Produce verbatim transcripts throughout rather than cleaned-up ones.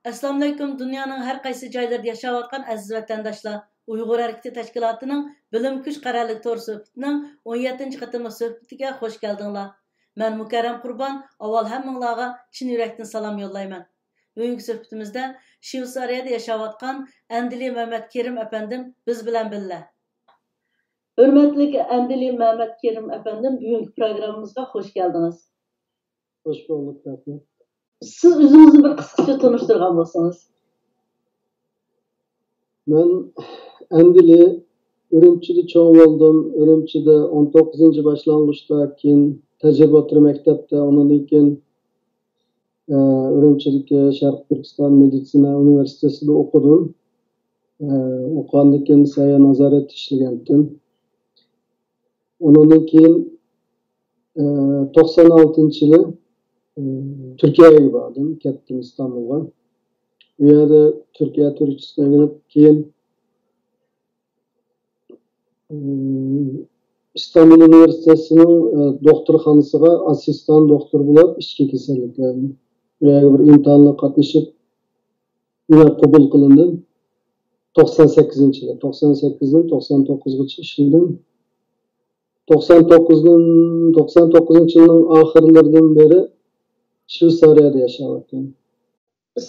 ئەسسالامۇئەلەيكۇم، دۇنيانىڭ ھەر قايسى جايلىرىدا ياشاۋاتقان ئەزىز ۋەتەنداشلار! ئۇيغۇر ھەرىكىتى تەشكىلاتىنىڭ بىلىم كۈچ قەرەللىك تور سۆھبىتىنىڭ ئون يەتتىنچى قېتىملىق سۆھبىتىگە خوش كەلدىڭلار. مەن مۇكەررەم قۇربان، ئاۋۋال ھەممىڭلارغا چىن يۈرەكتىن سالام يوللايمەن. بۈگۈنكى سۆھبىتىمىزدە شۋېتسارىيەدە ياشاۋاتقان ئەندىلى مەمەت كېرىم ئەپەندىم بىز بىلەن بىللە. ھۆرمەتلىك ئەندىلى مەمەت كېرىم ئەپەندىم، بۈگۈنكى پروگراممىمىزغا خوش كەلدىڭىز. خوش بولدۇق، رەھمەت. سىز ئۆزىڭىزنى بىر قىسقىچە تونۇشتۇرغان بولسىڭىز. مەن ئەندىلى، ئۈرۈمچىدە چوڭ بولدۇم. ئۈرۈمچىدە ئون توققۇزىنچى باشلانغۇچتا، كېيىن تەجرىبە ئوتتۇرا مەكتەپتە، ئۇنىڭدىن كېيىن، ئە، ئۈرۈمچىدىكى شەرقىي تۈركىستان مېدىتسىنا ئۇنىۋېرسىتېتىدا ئوقۇدۇم. ئە، ئوقۇغاندىن كېيىن سەھىيە نازارەتتە ئىشلىگەنتىم. ئۇنىڭدىن كېيىن، ئى، توقسان ئالتىنچى يىلى، ئى، تۈركىيەگە باردىم، كەتتىم ئىستانبۇلغا. ئۇ يەردە تۈركىيە تۈركچىسىنى ئۆگىنىپ، كېيىن، ئى، ئىستانبۇل ئۇنىۋېرسىتېتىنىڭ، ئى، دوختۇرخانىسىغا ئاسسىستان دوختۇر بولۇپ ئىچكى كېسەللىكلەرنى. ئۇ يەرگە بىر ئىمتىھانغا قاتنىشىپ، مېنى قوبۇل قىلىندىم. توقسان سەككىزىنچى يىلى، توقسان سەككىزدىن توقسان توققۇزغىچە ئىشلىدىم. توقسان توققۇزدىن، توقسان توققۇزىنچى يىلنىڭ ئاخىرلىرىدىن بېرى شۋېتسارىيەدە ياشاۋاتىمەن.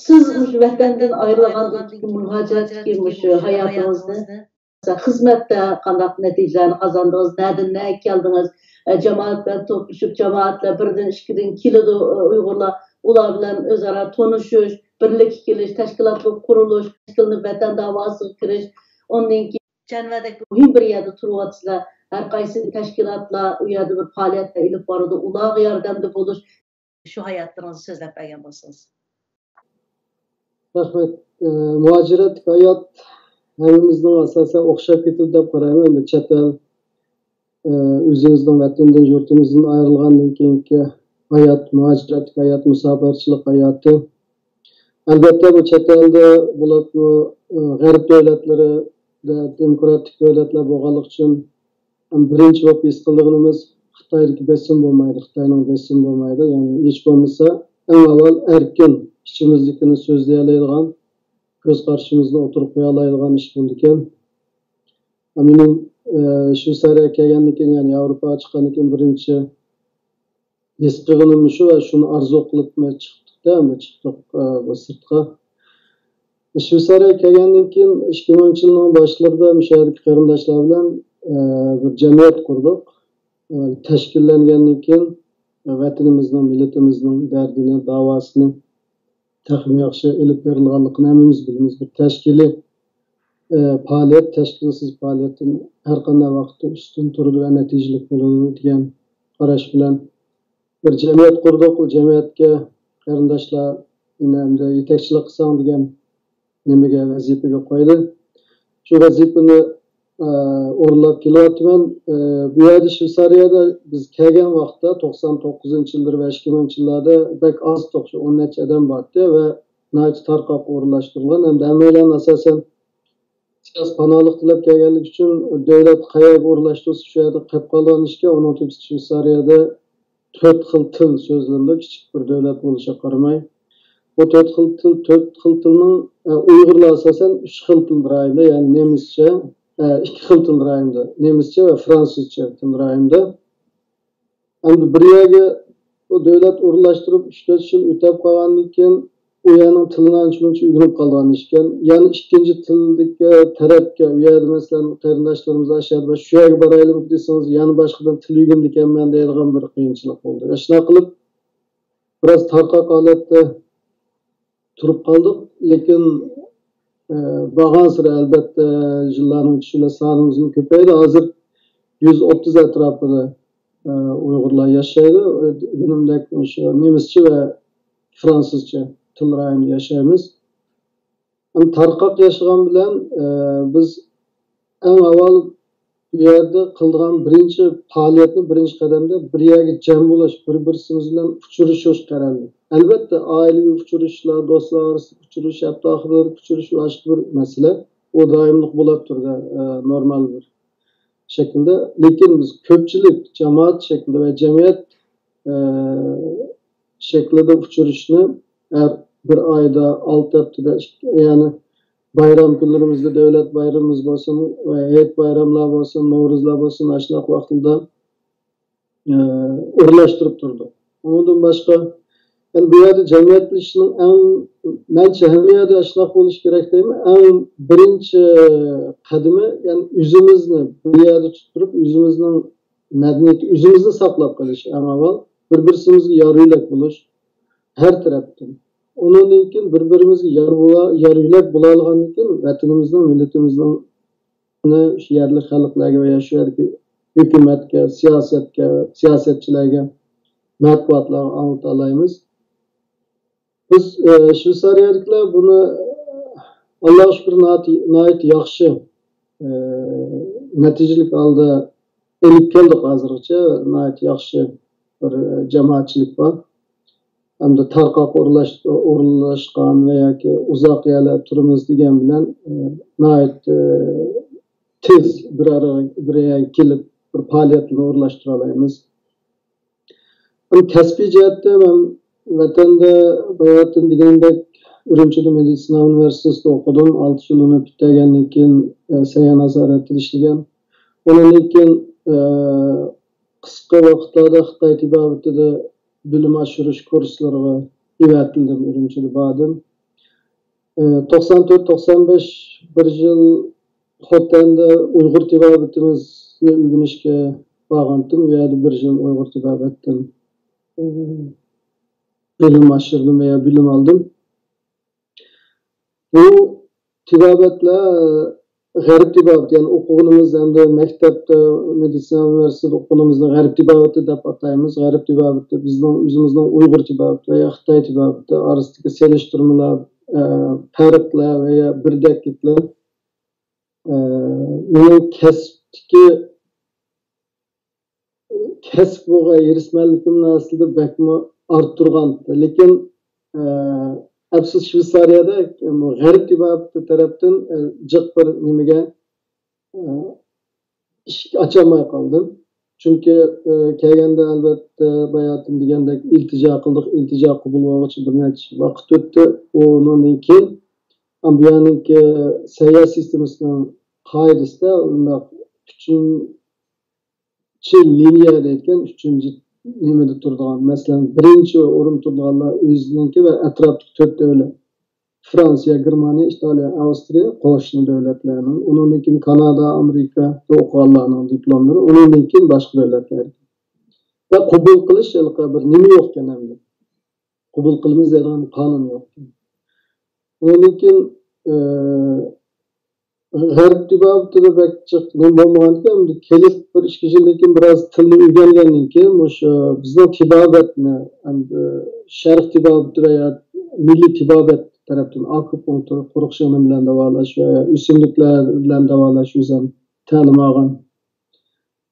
سىز مۇشۇ ۋەتەندىن ئايرىلغاندىن كېيىن مۇھاجىرەتتىكى مۇشۇ ھاياتىڭىزنى، خىزمەتتە قانداق نەتىجىلەرنى قازاندىڭىز؟ نەدىن نەگە كەلدىڭىز؟ ئە، جامائەت بىلەن توپلىشىپ، جامائەتلەر بىردىن، ئىككىدىن كېلىدۇ، ئە، ئۇيغۇرلار. ئۇلار بىلەن ئۆزئارا تونۇشۇش، بىرلىككە كېلىش، تەشكىلات بولۇپ قۇرۇلۇش، تەشكىللىنىپ ۋەتەن داۋاسىغا كىرىش. ئۇندىن كېيىن چەنۋەدەك مۇھىم بىر يەردە تۇرۇۋاتىسىلەر. ھەر قايسى تەشكىلاتلار ئۇ يەردە بىر پائالىيەتلەر ئېلىپ بارىدۇ. ئۇلارغا ياردەمدە بولۇش. شۇ ھاياتلىرىڭىزنى سۆزلەپ بەرگەن بولسىڭىز. رەھمەت. ئە، مۇھاجىرەتتىكى ھايات ھەممىمىزنىڭ ئاساسەن ئوخشاپ كېتىدۇ دەپ قارايمەن. ئەمدى چەت ئەل، ئە، ئۆزىمىزنىڭ ۋەتىنىدىن، يۇرتىمىزدىن ئايرىلغاندىن كېيىنكى ھايات، مۇھاجىرەتتىكى ھايات، مۇساپىرچىلىق ھاياتى. ئەلۋەتتە، بۇ چەت ئەلدە بولۇپ، بۇ، ئە، غەرب دۆلەتلىرىدە، دېموكراتىك دۆلەتلەر بولغانلىقى ئۈچۈن، ھەم بىرىنچى بولۇپ ھېس قىلىدىغىنىمىز، خىتايدىكى بېسىم بولمايدۇ، خىتاينىڭ بېسىمى بولمايدۇ. يەنى ھېچ بولمىسا ئەڭ ئاۋۋال ئەركىن ئىچىمىزدىكىنى سۆزلىيەلەيدىغان، كۆز قارىشىمىزنى ئوتتۇرىغا قويالايدىغان ئىش بولىدىكەن. مېنىڭ، ئە، شۋېتسارىيەگە كەلگەندىن كېيىن، يەنى ياۋروپاغا چىققاندىن كېيىن بىرىنچى ھېس قىلغىنىم شۇ ۋە شۇنى ئارزۇ قىلىپ چىقتۇق-دە، ئەمدى چىقتۇق، ئە، بۇ سىرتقا. شۋېتسارىيەگە كەلگەندىن كېيىن ئىككى مىڭىنچى يىلنىڭ باشلىرىدا مۇشۇ يەردىكى قېرىنداشلار بىلەن، ئە، بىر جەمئىيەت قۇردۇق. ئە، تەشكىللەنگەندىن كېيىن، ئە، ۋەتىنىمىزنىڭ، مىللىتىمىزنىڭ دەردىنى، داۋاسىنى تېخىمۇ ياخشى ئېلىپ بېرىلغانلىقىنى ھەممىمىز بىلىمىز. بىر تەشكىلىي، ئە، پائالىيەت، تەشكىلسىز پائالىيەتتىن ھەر قانداق ۋاقىتتا ئۈستۈن تۇرىدۇ ۋە نەتىجىلىك بولىدۇ دېگەن قاراش بىلەن بىر جەمئىيەت قۇردۇق. ئۇ جەمئىيەتكە قېرىنداشلار مېنى ئەمدى يېتەكچىلىك قىلساڭ دېگەن نېمىگە، ۋەزىپىگە قويدى. شۇ ۋەزىپىنى، ئە، ئورۇنلاپ كېلىۋاتىمەن. ئە، بۇ يەردە شۋېتسارىيەدە بىز كەلگەن ۋاقىتتا توقسان توققۇزىنچى يىللىرى ۋە ئىككى مىڭىنچى يىللاردا بەك ئاز ئىدۇق، شۇ ئون نەچچە ئادەم بارتتى ۋە ناھايىتى تارقاق ئورۇنلاشتۇرۇلغان. ئەمدى ھەممەيلەن ئاساسەن سىياسىي پاناھلىق تىلەپ كەلگەنلىكى ئۈچۈن دۆلەت قەيەرگە ئورۇنلاشتۇرسا شۇ يەردە قېلىپ قالىدىغان ئىشكەن. ئۇنىڭ تۆپىسى شۋېتسارىيەدە تۆت خىل تىل سۆزلىنىدۇ، كىچىك بىر دۆلەت بولۇشىغا قارىماي. بۇ تۆت خىل تىل، تۆت خىل تىلنىڭ، ئە، ئۇيغۇرلار ئاساسەن ئۈچ خىل تىل رايوندا، يەنى نېمىسچە، ئە، ئىككى خىل تىل رايوندا، نېمىسچە ۋە فرانسۇزچە تىل رايوندا. ئەمدى بىر يەرگە بۇ دۆلەت ئورۇنلاشتۇرۇپ ئۈچ تۆت يىل ئۆتەپ قالغاندىن كېيىن، ئۇ يەرنىڭ تىلىنى ئانچە مۇنچە ئۆگىنىپ قالغان ئىشكەن. يەنە ئىككىنچى تىلدىكى تەرەپكە، ئۇ يەردە مەسىلەن قېرىنداشلىرىمىز ئاشۇ يەردە، شۇ يەرگە بارايلىمۇ دېسىڭىز، يەنە باشقىدىن تىل ئۆگىنىدىكەنمەن دەيدىغان بىر قىيىنچىلىق بولدى. شۇنداق قىلىپ، بىراز تارقاق ھالەتتە تۇرۇپ قالدۇق. لېكىن، ئە، بارغانسېرى ئەلۋەتتە يىللارنىڭ ئۆتۈشى بىلەن سانىمىزمۇ كۆپەيدى. ھازىر يۈز ئوتتۇز ئەتراپىدا، ئە، ئۇيغۇرلار ياشايدۇ. دېگىنىمدەك، شۇ نېمىسچە ۋە فرانسۇزچە تىل رايونىدا ياشايمىز. ئەمدى تارقاق ياشىغان بىلەن، ئە، بىز ئەڭ ئاۋۋال بۇ يەردە قىلىدىغان بىرىنچى پائالىيەتنى، بىرىنچى قەدەمدە بىر يەرگە جەم بولۇش، بىر-بىرسىمىز بىلەن ئۇچرىشىش قەرەللىك. ئەلۋەتتە، ئائىلىۋى ئۇچرىشىشلار، دوستلار ئارىسىدا ئۇچرىشىش، ھەپتە ئاخىرلىرى ئۇچرىشىش باشقا بىر مەسىلە. ئۇ دائىملىق بولۇپ تۇرىدۇ، ئە، نورمال بىر. شەكلىدە، لېكىن بىز كۆپچىلىك جامائەت شەكلىدە ۋە جەمئىيەت، ئە، شەكلىدە ئۇچرىشىشنى ھەر بىر ئايدا، ئالتە ھەپتىدە، ئىككى، يەنى بايرام كۈنلىرىمىزدە، دۆلەت بايرىمىمىز بولسۇن، ھېيت بايراملار بولسۇن، نورۇزلار بولسۇن، ئاشۇنداق ۋاقىتلاردا ئورۇنلاشتۇرۇپ تۇردۇق. ئۇنىڭدىن باشقا، يەنى بۇ يەردە جەمئىيەتلىشىشنىڭ ئەڭ، مەنچە ھەممە يەردە ئاشۇنداق بولۇشى كېرەك دەيمەن، ئەڭ بىرىنچى قەدىمى، يەنى ئۆزىمىزنى بىر يەردە تۇتۇپ تۇرۇپ، ئۆزىمىزنىڭ مەدەنىيىتى، ئۆزىمىزنى ساقلاپ قېلىش، ئەڭ ئاۋۋال بىر-بىرسىمىزگە يار-يۆلەك بولۇش ھەر تەرەپتىن. ئۇنىڭدىن كېيىن بىر-بىرىمىزگە يار بولا-، يار-يۆلەك بولالىغاندىن كېيىن، ۋەتىنىمىزنىڭ، مىللىتىمىزنىڭ شۇ يەرلىك خەلقلەرگە ۋە يا شۇ يەردىكى ھۆكۈمەتكە، سىياسەتكە، سىياسەتچىلەرگە، مەتبۇئاتلارغا ئاڭلىتالايمىز. بىز، ئە، شۋېتسارىيەلىكلەر بۇنى، ئاللاغا شۈكۈر، ناھايىتى، ناھايىتى ياخشى، ئە، نەتىجىلىك ھالدا ئېلىپ كەلدۇق ھازىرغىچە. ناھايىتى ياخشى بىر، ئە، جامائەتچىلىك بار. ھەمدە تارقاق ئورۇنلاش-، ئورۇنلاشقان ۋە ياكى ئۇزاق يەرلەردە تۇرىمىز دېگەن بىلەن، ئە، ناھايىتى، ئە، تېز بىر ئارىغا، بىر يەرگە كېلىپ، بىر پائالىيەتنى ئورۇنلاشتۇرالايمىز. ئەمما كەسپىي جەھەتتە مەن ۋەتەندە باياتىن دېگەندەك ئۈرۈمچىدە مېدىتسىنا ئۇنىۋېرسىتېتىدا ئوقۇدۇم. ئالتە يىل ئۇنى پۈتتۈرگەندىن كېيىن، ئە، سەھىيە نازارەتىدە ئىشلىگەن. ئۇنىڭدىن كېيىن، ئە، قىسقا ۋاقىتلاردا خىتاي تېبابىتىدە بىلىم ئاشۇرۇش كۇرسلىرىغا ئەۋەتىلدىم، ئۈرۈمچىدە باردىم. ئە، توقسان تۆت، توقسان بەش بىر يىل خوتەندە ئۇيغۇر تېبابىتىمىزنى ئۆگىنىشكە بارغانتىم. ئۇ يەردە بىر يىل ئۇيغۇر تېبابەتتىن، ئە، بىلىم ئاشۇردۇم ۋە بىلىم ئالدىم. بۇ تېبابەتلەر غەرب تېبابىتى، يەنى ئوقۇغىنىمىز ھەمدە مەكتەپتە، مېدىتسىنا ئۇنىۋېرسىتېتىدا ئوقۇغىنىمىزنى غەرب تېبابىتى دەپ ئاتايمىز. غەرب تېبابىتى بىزنىڭ ئۆزىمىزنىڭ ئۇيغۇر تېبابىتى ۋە يا خىتاي تېبابىتى ئارىسىدىكى سېلىشتۇرمىلار، ئە، پەرقلەر ۋە يا بىردەكلىكلەر، ئە، مېنىڭ كەسىپتىكى كەسىپ بولغان ھېرىسمەنلىكىمنى ئەسلىدە بەكمۇ ئارتتۇرغان. لېكىن، ئە، ئەپسۇس، شۋېتسارىيەدە غەرب تېبابىتى تەرەپتىن، ئە، جىق بىر نېمىگە، ئە، ئىشىك ئاچالماي قالدىم. چۈنكى، ئە، كەلگەندە، ئەلۋەتتە، باياتىن دېگەندەك ئىلتىجا قىلدۇق. ئىلتىجا قوبۇل بولغۇچە بىر نەچچە ۋاقىت ئۆتتى. ئۇنىڭدىن كېيىن، ئەمما بۇ يەرنىڭكى سەھىيە سىستېمىسىنىڭ قائىدىسىدە ئۇنداق ئۈچىنچى لىنىيە دەيدىكەن، ئۈچىنچى نېمىدە تۇرىدىغان، مەسىلەن، بىرىنچى ئورۇندا تۇرىدىغانلار ئۆزىنىڭكى ۋە ئەتراپتىكى تۆت دۆلەت، فرانسىيە، گېرمانىيە، ئىتالىيە، ئاۋسترىيە، قوشنا دۆلەتلەرنىڭ، ئۇنىڭدىن كېيىن كانادا، ئامېرىكا، ئوقۇغانلارنىڭ دىپلوملىرى، ئۇنىڭدىن كېيىن باشقا دۆلەتلەرگە. ۋە قوبۇل قىلىش ھېلىقى بىر نېمە يوقكەن ئەمدى. قوبۇل قىلىمىز دەيدىغان قانۇن يوقكەن. ئۇنىڭدىن كېيىن، ئى، غەرب تېبابىتىدە بەك جىق نېمە بولمىغاندىكىن، ئەمدى كېلىپ بىر ئىككى يىلدىن كېيىن بىراز تىلنى ئۆگەنگەندىن كېيىن، مۇشۇ بىزنىڭ تېبابەتنى، ئەمدى شەرق تېبابىتى ۋە يا مىللىي تېبابەت تەرەپتىن ئاكۇپۇنكتۇر، قۇرۇق شىنىم بىلەن داۋالاش ۋە يا ئۆسۈملۈكلەر بىلەن داۋالاش ئۆزۈم تەلىم ئالغان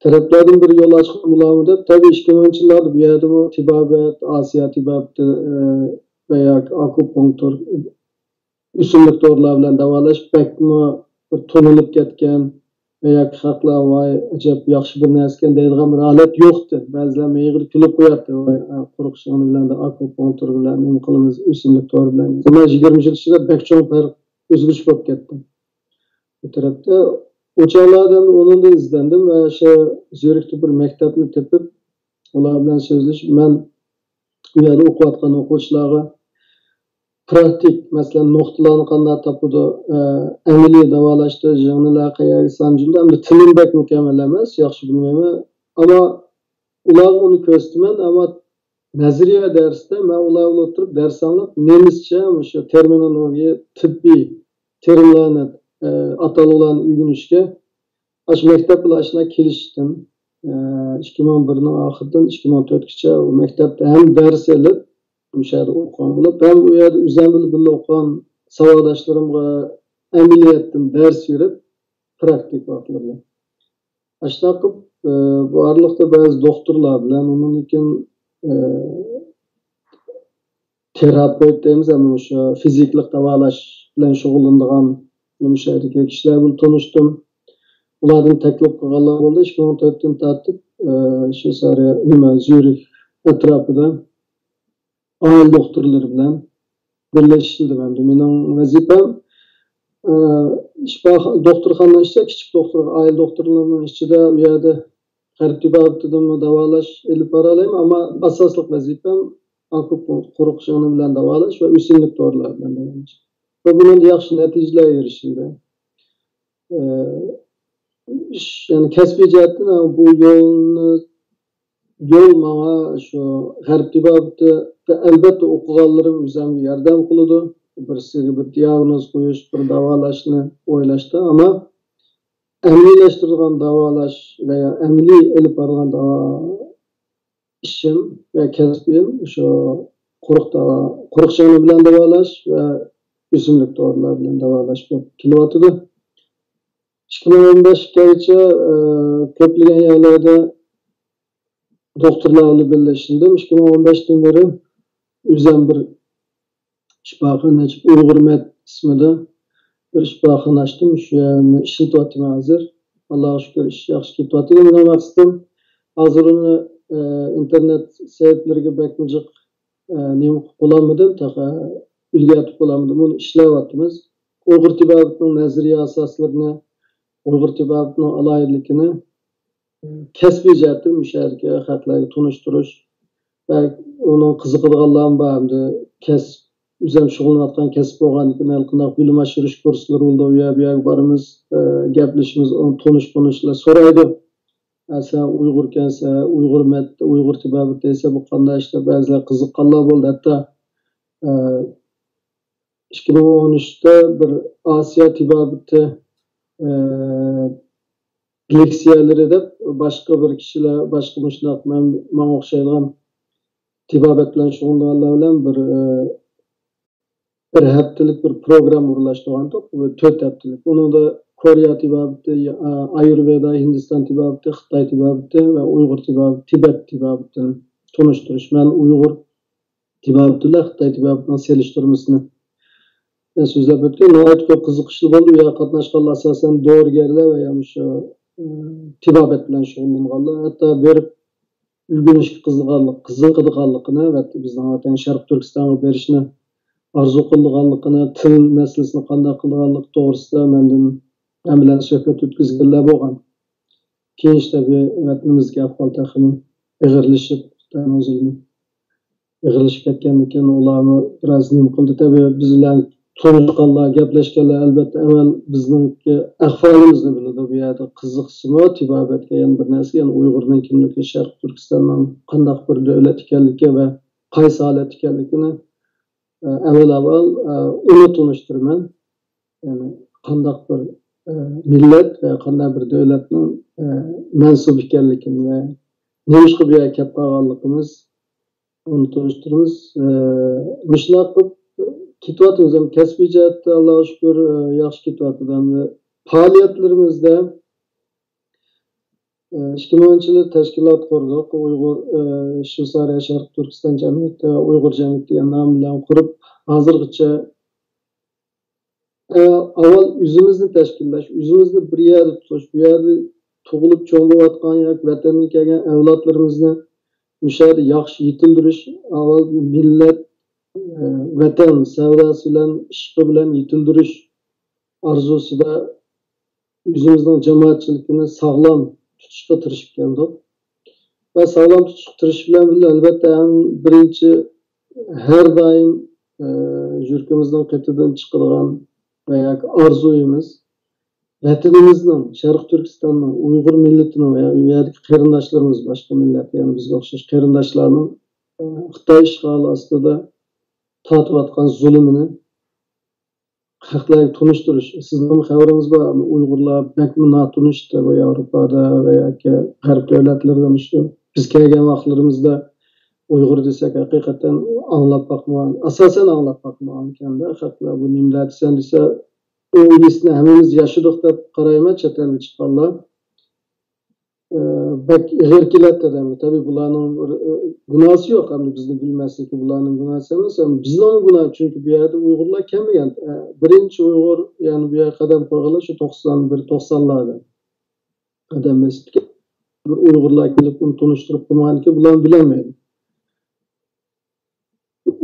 تەرەپلەردىن بىر يول ئاچقان بولارمۇ دەپ، تەبىئىي ئىككى مىڭىنچى يىللاردا بۇ يەردىمۇ تېبابەت، ئاسىيا تېبابىتى، ئى، ۋە ياكى ئاكۇپۇنكتۇر، ئۆسۈملۈك دورىلار بىلەن داۋالاش بەكمۇ بىر تونۇلۇپ كەتكەن ۋە ياكى خەقلەر، ۋاي، ئەجەب ياخشى بىر نەرسىكەن دەيدىغان بىر ھالەت يوقتى. بەزىلەر مېغىر كۈلۈپ قوياتتى، ۋاي، ئە، قۇرۇق شىنىم بىلەن، ئاكۇپۇنكتۇر بىلەن، نېمە قىلىمىز، ئۆسۈملۈك دورا بىلەن. ئەمما يىگىرمە يىل ئىچىدە بەك چوڭ پەرق، ئۆزگىرىش بولۇپ كەتتى. بۇ تەرەپتە ئۇ چاغلاردا ئۇنىڭدىن ئىزدەندىم ۋە شۇ زۈرۈكتە بىر مەكتەپنى تېپىپ، ئۇلار بىلەن سۆزلىشىپ، مەن ئۇ يەردە ئوقۇۋاتقان ئوقۇغۇچىلارغا پراكتىك، مەسىلەن، نۇقتىلارنى قانداق تاپىدۇ، ئە، ئەمەلىي داۋالاشتا ژىڭنىلەر قەيەرگە سانجىلىدۇ، ئەمدى تىلىم بەكمۇ كامىل ئەمەس، ياخشى بىلمەيمەن. ئەمما ئۇلارغا ئۇنى كۆرسىتىمەن، ئەمما نەزەرىيە دەرستە مەن ئۇلار بىلەن ئولتۇرۇپ دەرس ئاڭلاپ، نېمىسچە مۇشۇ تېرمىنولوگىيە، تېببىي تېرىملارنى، ئە، ئاتالغۇلارنى ئۆگىنىشكە ئاشۇ مەكتەپ بىلەن ئاشۇنداق كېلىشتىم. ئىككى مىڭ بىرنىڭ ئاخىرىدىن ئىككى مىڭ تۆتكىچە ئۇ مەكتەپتە ھەم دەرس ئېلىپ، مۇشۇ يەردە ئوقۇغان بولۇپ، ھەم ئۇ يەردە ئۆزۈم بىلەن بىللە ئوقۇغان ساۋاقداشلىرىمغا ئەمەلىيەتتىن دەرس بېرىپ، پراكتىك ۋاقىتلىرىدا. ئاشۇنداق قىلىپ، ئى، بۇ ئارىلىقتا بەزى دوختۇرلار بىلەن، ئۇنىڭدىن كېيىن، ئى، تېراپېۋت دەيمىز، يەنى مۇشۇ فىزىكىلىق داۋالاش بىلەن شۇغۇللىنىدىغان مۇشۇ يەردىكى كىشىلەر بىلەن تونۇشتۇم. ئۇلاردىن تەكلىپ قىلغانلار بولدى. ئىككى مىڭ تۆتتىن تارتىپ، ئە، شۇ سارى نېمە، زيۇرىك ئەتراپىدا ئائىلە دوختۇرلىرى بىلەن بىرلىشىش ئىزدىمەمدۇ. مېنىڭ ۋەزىپەم، ئە، شىپاخا-، دوختۇرخانا ئىچىدە، كىچىك دوختۇر، ئائىلە دوختۇرلىرىنىڭ ئىچىدە، ئۇ يەردە غەرب تېبابىتىدىمۇ داۋالاش ئېلىپ بارالايمەن، ئەمما ئاساسلىق ۋەزىپەم ئاكۇپۇنكتۇر، قورۇق شىڭنە بىلەن داۋالاش ۋە ئۆسۈملۈك دورىلار بىلەن داۋالاش. ۋە بۇنىڭدا ياخشى نەتىجىلەر ئېرىشىلدى. ئە، ئىش، يەنى كەسپىي جەھەتتىن بۇ يولنى، يول ماڭا شۇ غەرب تېبابىتى، ئەلبەتتە ئوقۇغانلىرىم ئۆزۈمگە ياردەم قىلىدۇ. بىرسىگە بىر دىياگنوز قويۇش، بىر داۋالاشنى ئويلاشتا، ئەمما ئەمەلىيلەشتۈرىدىغان داۋالاش ۋە ئەمەلىي ئېلىپ بارغان داۋا-، ئىشىم ۋە كەسپىم شۇ قورۇق داۋا-، قورۇق شىڭنە بىلەن داۋالاش ۋە ئۆسۈملۈك دورىلار بىلەن داۋالاش بولۇپ كېلىۋاتىدۇ. ئىككى مىڭ ئون بەشكىچە، ئە، كۆپلىگەن يەرلەردە دوختۇرلار بىلەن بىللە ئىشلىدىم. ئىككى مىڭ ئون بەشتىن بېرى ئۆزۈم بىر شىپاخانا ئېچىپ، ئۇيغۇر مەد ئىسمىدا بىر شىپاخانا ئاچتىم. شۇ يەرنى ئىشلىتىۋاتىمەن ھازىر. ئاللاغا شۈكۈر، ئىش ياخشى كېتىۋاتىدۇ. مېنىڭ مەقسىتىم، ھازىر ئۇنى، ئە، ئىنتېرنېت سەھىپىلىرىگە بەكمۇ جىق، ئە، نېمە قىلىپ بولالمىدىم، تېخى ئۈلگەرتىپ بولالمىدىم. ئۇنى ئىشلەۋاتىمىز. ئۇيغۇر تېبابىتىنىڭ نەزەرىيە ئاساسلىرىنى، ئۇيغۇر تېبابىتىنىڭ ئالاھىدىلىكىنى كەسپىي جەھەتتىن مۇشۇ يەردىكى خەقلەرگە تونۇشتۇرۇش ۋە ئۇنىڭ قىزىقىدىغانلارمۇ بار، ئەمدى كەسىپ، ئۆزۈم شۇغۇللىنىۋاتقان كەسىپ بولغاندىكىن، ھېلىقىنداق بىلىم ئاشۇرۇش كۇرسلىرى بولىدۇ، ئۇ يەر، بۇ يەرگە بارىمىز، ئە، گەپلىشىمىز، ئۇنى تونۇش، تونۇشلار سورايدۇ. ئە، سەن ئۇيغۇركەنسەن، ئۇيغۇر مەت-، ئۇيغۇر تېبابىتى دېسە، بۇ قانداق ئىش دەپ بەزىلەر قىزىققانلار بولدى. ھەتتا، ئە، ئىككى مىڭ ئون ئۈچتە بىر ئاسىيا تېبابىتى، ئە، لېكسىيەلىرى دەپ باشقا بىر كىشىلەر، باشقا مۇشۇنداق مەن، ماڭا ئوخشايدىغان تېبابەت بىلەن شۇغۇللىنىدىغانلار بىلەن بىر، ئە، بىر ھەپتىلىك بىر پروگرامما ئورۇنلاشتۇرغانتۇق، بىر تۆت ھەپتىلىك. ئۇنىڭدا كورېيە تېبابىتى، ئا-، ئايۇرۋېدا، ھىندىستان تېبابىتى، خىتاي تېبابىتى ۋە ئۇيغۇر تېبابىتى، تىبەت تېبابىتىنى تونۇشتۇرۇش. مەن ئۇيغۇر تېبابىتى بىلەن خىتاي تېبابىتىنىڭ سېلىشتۇرمىسىنى، ئە، سۆزلەپ ئۆتتى. ناھايىتى كۆپ قىزىقىشلىق بولدى. بۇ يەرگە قاتناشقانلار ئاساسەن دورىگەرلەر ۋە يا مۇشۇ، ئە، تېبابەت بىلەن شۇغۇللانغانلار. ھەتتا بېرىپ ئۆگىنىشكە قىزىقىدىغانلىق-، قىزىقىدىغانلىقىنى ۋە بىزنىڭ ۋەتەن شەرقىي تۈركىستانغا بېرىشنى ئارزۇ قىلىدىغانلىقىنى، تىل مەسىلىسىنى قانداق قىلىدىغانلىقى توغرىسىدا مەندىن، مەن بىلەن سۆھبەت ئۆتكۈزگەنلەر بولغان. كېيىن ئىشتا بۇ ۋەتىنىمىزدىكى ئەھۋال تېخىمۇ ئېغىرلىشىپ، خىتاينىڭ زۇلمى ئېغىرلىشىپ كەتكەندىن كېيىن ئۇلارمۇ بىراز نېمە قىلدى. تەبىئىي بىز بىلەن تونۇشقانلار، گەپلەشكەنلەر ئەلۋەتتە ئەۋۋەل بىزنىڭكى ئەھۋالىمىزنى بىلىدۇ. بۇ يەردە قىزىقسىمۇ تېبابەتكە، يەنە بىر نەرسىگە، يەنە ئۇيغۇرنىڭ كىملىكى، شەرقىي تۈركىستاننىڭ قانداق بىر دۆلەت ئىكەنلىكى ۋە قايسى ھالەتتە ئىكەنلىكىنى، ئە، ئەۋۋەل ئاۋۋال، ئە، ئۇنى تونۇشتۇرىمەن. يەنى قانداق بىر، ئە، مىللەت ۋە قانداق بىر دۆلەتنىڭ، ئە، مەنسۇبى ئىكەنلىكىنى ۋە نېمىشقا بۇ يەرگە كەپ قالغانلىقىمىز، ئۇنى تونۇشتۇرىمىز. ئە، مۇشۇنداق قىلىپ كېتىۋاتىمىز. ھەم كەسپىي جەھەتتە، ئاللاغا شۈكۈر، ئە، ياخشى كېتىۋاتىدۇ. ھەم پائالىيەتلىرىمىزدە، ئىككى مىڭىنچى يىلى تەشكىلات قۇردۇق. ئۇيغۇر، ئى، شۋېتسارىيە شەرقىي تۈركىستان جەمئىيىتى، ئۇيغۇر جەمئىيىتى دېگەن نام بىلەن قۇرۇپ، ھازىرغىچە، ئى، ئاۋۋال ئۆزىمىزنى تەشكىللەش، ئۆزىمىزنى بىر يەردە تۇتۇش، بۇ يەردە تۇغۇلۇپ چوڭ بولۇۋاتقان ياكى ۋەتەندىن كەلگەن ئەۋلادلىرىمىزنى مۇشۇ يەردە ياخشى يېتىلدۈرۈش، ئاۋۋال مىللەت، ئى، ۋەتەن سەۋداسى بىلەن، ئىشقى بىلەن يېتىلدۈرۈش ئارزۇسىدا ئۆزىمىزنىڭ جامائەتچىلىكىنى ساغلام تۇتۇشقا تىرىشىپ كەلدۇق. ۋە ساغلام تۇتۇشقا تىرىشىش بىلەن بىللە، ئەلۋەتتە، ئەڭ بىرىنچى، ھەر دائىم، ئە، يۈرىكىمىزنىڭ قېتىدىن چىقىدىغان ۋە ياكى ئارزۇيىمىز، ۋەتىنىمىزنىڭ، شەرقىي تۈركىستاننىڭ، ئۇيغۇر مىللىتىنىڭ ۋە ئۇ يەردىكى قېرىنداشلىرىمىز، باشقا مىللەت، يەنى بىزگە ئوخشاش قېرىنداشلارنىڭ، ئە، خىتاي ئىشغالى ئاستىدا تارتىۋاتقان زۇلۇمىنى خەقلەرگە تونۇشتۇرۇش. سىزنىڭمۇ خەۋىرىڭىز بار، ئۇيغۇرلار بەكمۇ ناتونۇش بۇ ياۋروپادا ۋە ياكى غەرب دۆلەتلىرىدە. مۇشۇ بىز كەلگەن ۋاقىتلىرىمىزدا ئۇيغۇر دېسەك، ھەقىقەتەن ئاڭلاپ باقمىغان، ئاساسەن ئاڭلاپ باقمىغانكەندە خەقلەر، بۇ نېمىلەر دېسەم دېسە، ئۇ ھېسنى ھەممىمىز ياشىدۇق دەپ قارايمەن، چەت ئەلگە چىققانلار. ئە، بەك ئېغىر كېلەتتى دەيمەن. تەبىئىي، بۇلارنىڭ بىر، ئە، گۇناھسى يوق. ئەمدى بىزنى بىلمەسلىكى بۇلارنىڭ گۇناھسى ئەمەس. ئەمما بىزنىڭمۇ گۇناھ، چۈنكى بۇ يەردە ئۇيغۇرلار كەلمىگەن. ئە، بىرىنچى ئۇيغۇر، يەنى بۇ يەرگە قەدەم قويغانلار شۇ توقسان بىر، توقسانلاردا. قەدەم بېسىپتىكەن. بىر ئۇيغۇرلار كېلىپ ئۇنى تونۇشتۇرۇپ قويمىغانكى، بۇلارمۇ بىلەلمەيدۇ.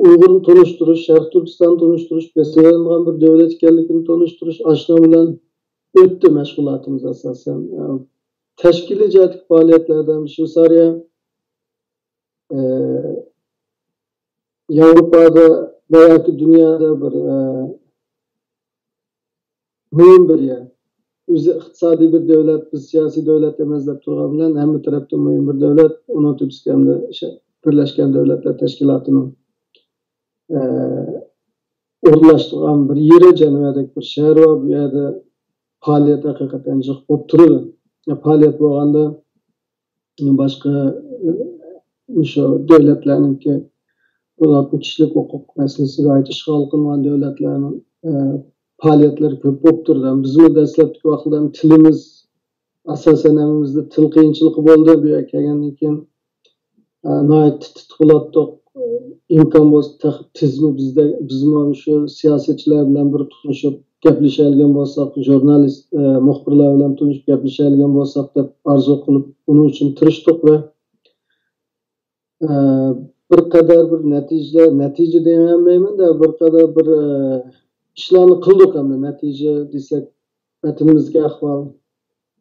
ئۇيغۇرنى تونۇشتۇرۇش، شەرقىي تۈركىستاننى تونۇشتۇرۇش، بېسىۋېلىنغان بىر دۆلەت ئىكەنلىكىنى تونۇشتۇرۇش، ئاشۇنىڭ بىلەن ئۆتتى مەشغۇلاتىمىز ئاساسەن. تەشكىلىي جەھەتتىكى پائالىيەتلەردە شۋېتسارىيە، ئە، ياۋروپادا ۋە ياكى دۇنيادا بىر، ئە، مۇھىم بىر يەر. ئۆزى ئىقتىسادىي بىر دۆلەت، بىز سىياسىي دۆلەت ئەمەس دەپ تۇرغان بىلەن ھەممە تەرەپتىن مۇھىم بىر دۆلەت. ئۇنىڭ تۆپىسى كەمدە شە-، بىرلەشكەن دۆلەتلەر تەشكىلاتىنىڭ، ئە، ئورۇنلاشتۇرغان بىر يېرى، جەنۋەدەك بىر شەھەر بار. بۇ يەردە پائالىيەت ھەقىقەتەن جىق بولۇپ تۇرىدۇ. پائالىيەت بولغاندا باشقا، ئە، مۇشۇ دۆلەتلەرنىڭكى بۇلارنىڭ كىشىلىك ھوقۇق مەسىلىسىگە ئاشۇ ئىشغال قىلىنغان دۆلەتلەرنىڭ، ئە، پائالىيەتلىرى كۆپ بولۇپ تۇرىدۇ. بىزمۇ دەسلەپتىكى ۋاقىتتا تىلىمىز ئاساسەن ھەممىمىزدە تىل قىيىنچىلىقى بولدى. بۇ يەرگە كەلگەندىن كېيىن، ئە، ناھايىتى تىت-، تىت بولاتتۇق. ئىمكان بولسا تېخى تېزمۇ بىزدە، بىزمۇ شۇ سىياسەتچىلەر بىلەن بىر تونۇشۇپ گەپلىشەلىگەن بولساق، ژۇرنالىست، ئە، مۇخبىرلار بىلەن تونۇشۇپ گەپلىشەلىگەن بولساق دەپ ئارزۇ قىلىپ، ئۇنىڭ ئۈچۈن تىرىشتۇق ۋە، ئە، بىر قەدەر بىر نەتىجە، نەتىجە دېيەلمەيمەن-دە، بىر قەدەر بىر، ئە، ئىشلارنى قىلدۇق ئەمدى. نەتىجە دېسەك، ۋەتىنىمىزدىكى ئەھۋال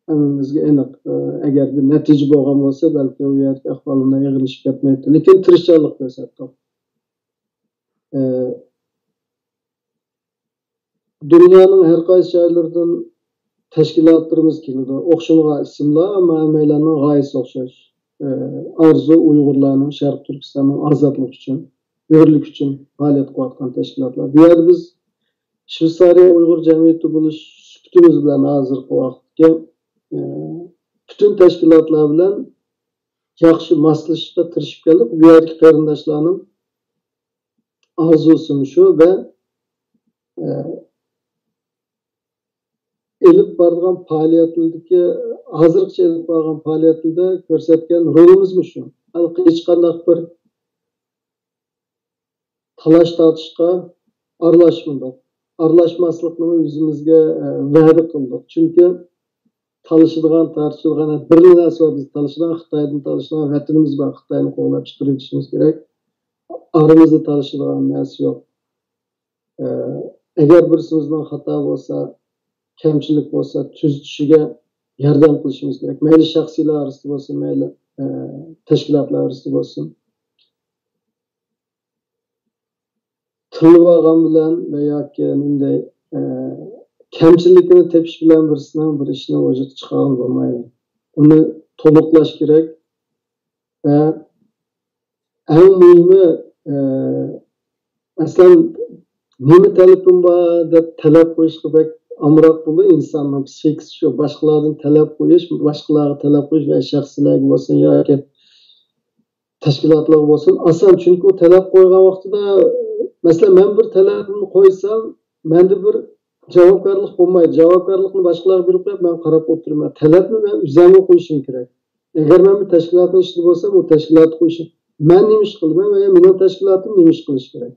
ھەممىمىزگە ئېنىق. ئە، ئەگەر بىر نەتىجە بولغان بولسا، بەلكى ئۇ يەردىكى ئەھۋال ئۇنداق ئېغىرلىشىپ كەتمەيتتى. لېكىن تىرىشچانلىق كۆرسەتتۇق. ئە، دۇنيانىڭ ھەر قايسى جايلىرىدىن تەشكىلاتلىرىمىز كېلىدۇ. ئوخشىمىغان ئىسىملار، ئەمما ھەممەيلەننىڭ غايىسى ئوخشاش. ئە، ئارزۇ ئۇيغۇرلارنىڭ شەرقىي تۈركىستاننىڭ ئازادلىقى ئۈچۈن، ھۆرلۈك ئۈچۈن پائالىيەت قىلىۋاتقان تەشكىلاتلار. بۇ يەردە بىز شۋېتسارىيە ئۇيغۇر جەمئىيىتى بولۇش سۈپىتىمىز بىلەن ھازىرقى ۋاقىتتىكى، ئە، پۈتۈن تەشكىلاتلار بىلەن ياخشى ماسلىشىشقا تىرىشىپ كەلدۇق. بۇ يەردىكى قېرىنداشلارنىڭ ئارزۇسىمۇ شۇ ۋە، ئە، ئېلىپ بارىدىغان پائالىيەتلىرىدىكى، ھازىرغىچە ئېلىپ بارغان پائالىيەتلىرىدە كۆرسەتكەن رولىمىزمۇ شۇ. ھېچقانداق بىر تالاش-تارتىشقا ئارىلاشمىدۇق. ئارىلاشماسلىقنى ئۆزىمىزگە، ئە، ۋەدە قىلدۇق. چۈنكى تالىشىدىغان، تارتىشىدىغان بىرلا نەرسە بار، بىز تالىشىدىغان خىتايدىن تالىشىدىغان ۋەتىنىمىز بار، خىتاينى قوغلاپ چىقىرىۋېتىشىمىز كېرەك. ئارىمىزدا تالىشىدىغان نەرسە يوق. ئە، ئەگەر بىرسىمىزنىڭ خاتا بولسا، كەمچىلىك بولسا، تۈزىتىشىگە ياردەم قىلىشىمىز كېرەك. مەيلى شەخسىيلەر ئارىسىدا بولسۇن، مەيلى، ئە، تەشكىلاتلار ئارىسىدا بولسۇن. تىللىۋالغان بىلەن ۋە ياكى نېمىدەي، ئە، كەمچىلىكىنى تېپىش بىلەن بىرسىنىڭ بىر ئىشنى ۋۇجۇدقا چىقارغىلى بولمايدۇ. ئۇنى تولۇقلاش كېرەك ۋە ئەڭ مۇھىمى، ئە، مەسىلەن، نېمە تەلىپىم بار دەپ تەلەپ قويۇشقا بەك ئامراق بولىدۇ ئىنساننىڭ پسىخىكىسى شۇ. باشقىلاردىن تەلەپ قويۇش، باشقىلارغا تەلەپ قويۇش ۋە شەخسلەرگە بولسۇن ياكى تەشكىلاتلارغا بولسۇن ئاسان. چۈنكى ئۇ تەلەپ قويغان ۋاقتىدا، مەسىلەن، مەن بىر تەلەپنى قويسام، مەندە بىر جاۋابكارلىق بولمايدۇ. جاۋابكارلىقنى باشقىلارغا بېرىپ قويۇپ، مەن قاراپ ئولتۇرىمەن. تەلەپنى مەن ئۆزۈممۇ قويۇشۇم كېرەك. ئەگەر مەن بىر تەشكىلاتنىڭ ئىچىدە بولسام، ئۇ تەشكىلات قويۇشى، مەن نېمە ئىش قىلىمەن ۋە مېنىڭ تەشكىلاتىم نېمە ئىش قىلىشى كېرەك؟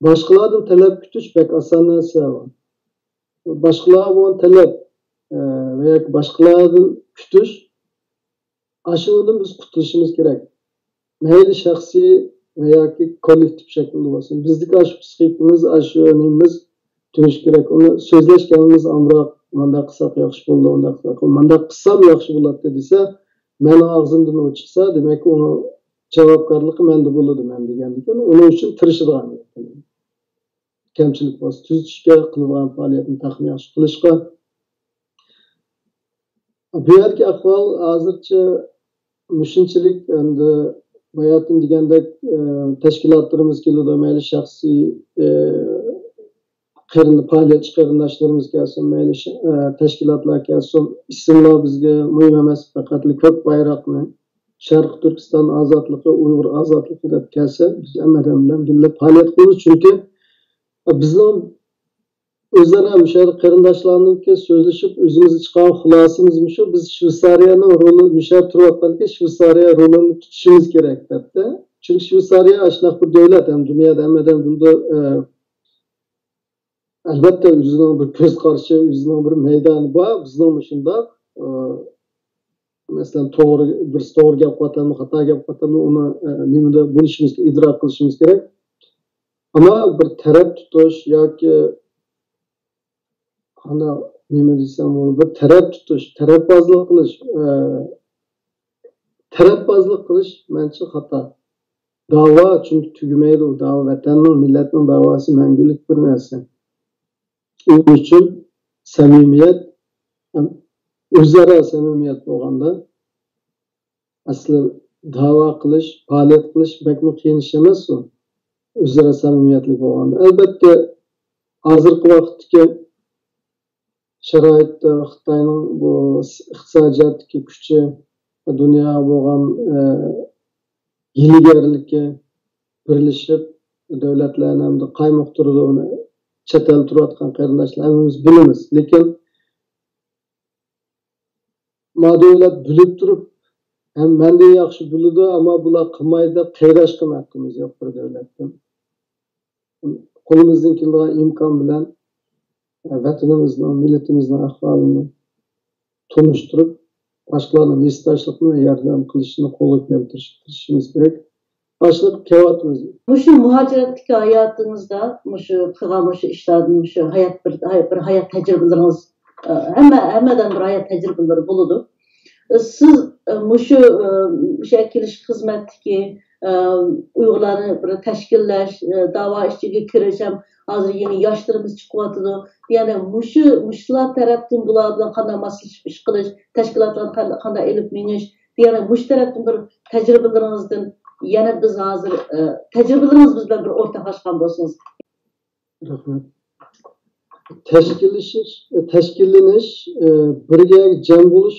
باشقىلاردىن تەلەپ كۈتۈش بەك ئاسان نەرسە. باشقىلارغا بولغان تەلەپ، ئە، ۋە ياكى باشقىلاردىن كۈتۈش، ئاشۇنىڭدىن بىز قۇتۇلۇشىمىز كېرەك. مەيلى شەخسىي ۋە ياكى كوللېكتىپ شەكلىدە بولسۇن. بىزدىكى ئاشۇ پسىخىكىمىز، ئاشۇ نېمىمىز تۈگىشى كېرەك. ئۇنى سۆزلەشكەنمىز ئامراق، مانداق قىلساق ياخشى بولىدۇ، ئۇنداق قىلساق، مانداق قىلسام ياخشى بولاتتى دېسە، مېنىڭ ئاغزىمدىن ئۇ چىقسا، دېمەك، ئۇنىڭ جاۋابكارلىقى مەندە بولىدۇ، مەن دېگەندىكىن، ئۇنىڭ ئۈچۈن تىرىشىدىغان. كەمچىلىك بولسا تۈزىتىشكە، قىلىدىغان پائالىيەتنى تېخىمۇ ياخشى قىلىشقا. بۇ يەردىكى ئەھۋال ھازىرچە مۇشۇنچىلىك، ئەمدى باياتىن دېگەندەك، ئە، تەشكىلاتلىرىمىز كېلىدۇ، مەيلى شەخسىي، ئە، قېرىن-، پائالىيەتچى قېرىنداشلىرىمىز كەلسۇن، مەيلى ش-، ئە، تەشكىلاتلار كەلسۇن، ئىسىملار بىزگە مۇھىم ئەمەس، پەقەتلا كۆك بايراقنى، شەرقىي تۈركىستان ئازادلىقى، ئۇيغۇر ئازادلىقى دەپ كەلسە، بىز ھەممەيلەن بىلەن بىللە پائالىيەت قىلىمىز. چۈنكى بىزنىڭ ئۆزئارا مۇشۇ يەردە قېرىنداشلارنىڭكى سۆزلىشىپ ئۆزىمىزگە چىقارغان خۇلاسىمىز مۇشۇ، بىز شۋېتسارىيەنىڭ رولى، مۇشۇ يەردە تۇرۇۋاتقاندىكىن شۋېتسارىيە رولىنى تۇتۇشىمىز كېرەك دەپتۇ. چۈنكى شۋېتسارىيە ئاشۇنداق بىر دۆلەت، ھەم دۇنيادا ھەممە ئادەم بىلىدۇ، ئە، ئەلۋەتتە، ئۆزىنىڭ بىر كۆز قارىشى، ئۆزىنىڭ بىر مەيدانى بار. بىزنىڭمۇ شۇنداق. ئە، مەسىلەن، توغرا، بىرسى توغرا گەپ قىلىۋاتامدۇ، خاتا گەپ قىلىۋاتامدۇ، ئۇنى، ئە، نېمىدە بولۇشىمىز، ئىدراك قىلىشىمىز كېرەك. ئەمما بىر تەرەپ تۇتۇش ياكى، قانداق، نېمە دېسەم بولىدۇ، بىر تەرەپ تۇتۇش، تەرەپبازلىق قىلىش، ئە، تەرەپبازلىق قىلىش، مەنچە، خاتا. داۋا چۈنكى تۈگىمەيدۇ. داۋا، ۋەتەننىڭ، مىللەتنىڭ داۋاسى مەڭگۈلۈك بىر نەرسە. ئۇنىڭ ئۈچۈن سەمىمىيەت، ئۆزئارا سەمىمىيەت بولغاندا، ئەسلى داۋا قىلىش، پائالىيەت قىلىش بەكمۇ قىيىن ئىش ئەمەس ئۇ. ئۆزئارا سەمىمىيەتلىك بولغاندا. ئەلبەتتە، ھازىرقى ۋاقىتتىكى شارائىتتا خىتاينىڭ بۇ ئىقتىسادىي جەھەتتىكى كۈچى، دۇنياغا بولغان، ئە، ھىيلىگەرلىكى بىرلىشىپ، دۆلەتلەرنى ھەمدە قايمۇقتۇرىدۇ، ئۇنى چەت ئەلدە تۇرۇۋاتقان قېرىنداشلار ھەممىمىز بىلىمىز. لېكىن ما دۆلەت بىلىپ تۇرۇپ، ھەم مەندىن ياخشى بىلىدۇ، ئەمما بۇلار قىلمايدۇ دەپ قېرىداش قىلما ھەققىمىز يوق بىر دۆلەتتىن. قولىمىزدىن كېلىدىغان ئىمكان بىلەن، ئە، ۋەتىنىمىزنىڭ، مىللىتىمىزنىڭ ئەھۋالىنى تونۇشتۇرۇپ، باشقىلارنىڭ ھېسداشلىقىنى ۋە ياردەم قىلىشىنى قولغا كەلتۈرۈشكە تىرىشىشىمىز كېرەك. باشلىق كېلىۋاتىمىز. مۇشۇ مۇھاجىرەتتىكى ھاياتىڭىزدا، مۇشۇ قىلغان مۇشۇ ئىشلاردىن، مۇشۇ ھايات بىر، بىر ھايات تەجرىبىلىرىڭىز، ئە، ھەممە، ھەممىدىن بىر ھايات تەجرىبىلىرى بولىدۇ. سىز، ئە، مۇشۇ، ئە، مۇشۇ كېلىش خىزمەتتىكى، ئە، ئۇيغۇرلارنى بىر تەشكىللەش، ئە، داۋا ئىچىگە كىرىش ھەم ھازىر يېڭى ياشلىرىمىز چىقىۋاتىدۇ. يەنى مۇشۇ، مۇشۇلار تەرەپتىن بۇلار بىلەن قانداق ماسلىشىپ ئىش قىلىش، تەشكىلاتلارنى قانداق، قانداق ئېلىپ مېڭىش، يەنى مۇشۇ تەرەپتىن بىر تەجرىبىلىرىڭىزدىن يەنە بىز ھازىر، ئە، تەجرىبىلىرىڭىز بىز بىلەن بىر ئورتاقلاشقان بولسىڭىز. رەھمەت. تەشكىللىشىش، تەشكىللىنىش، ئە، بىرگە جەم بولۇش،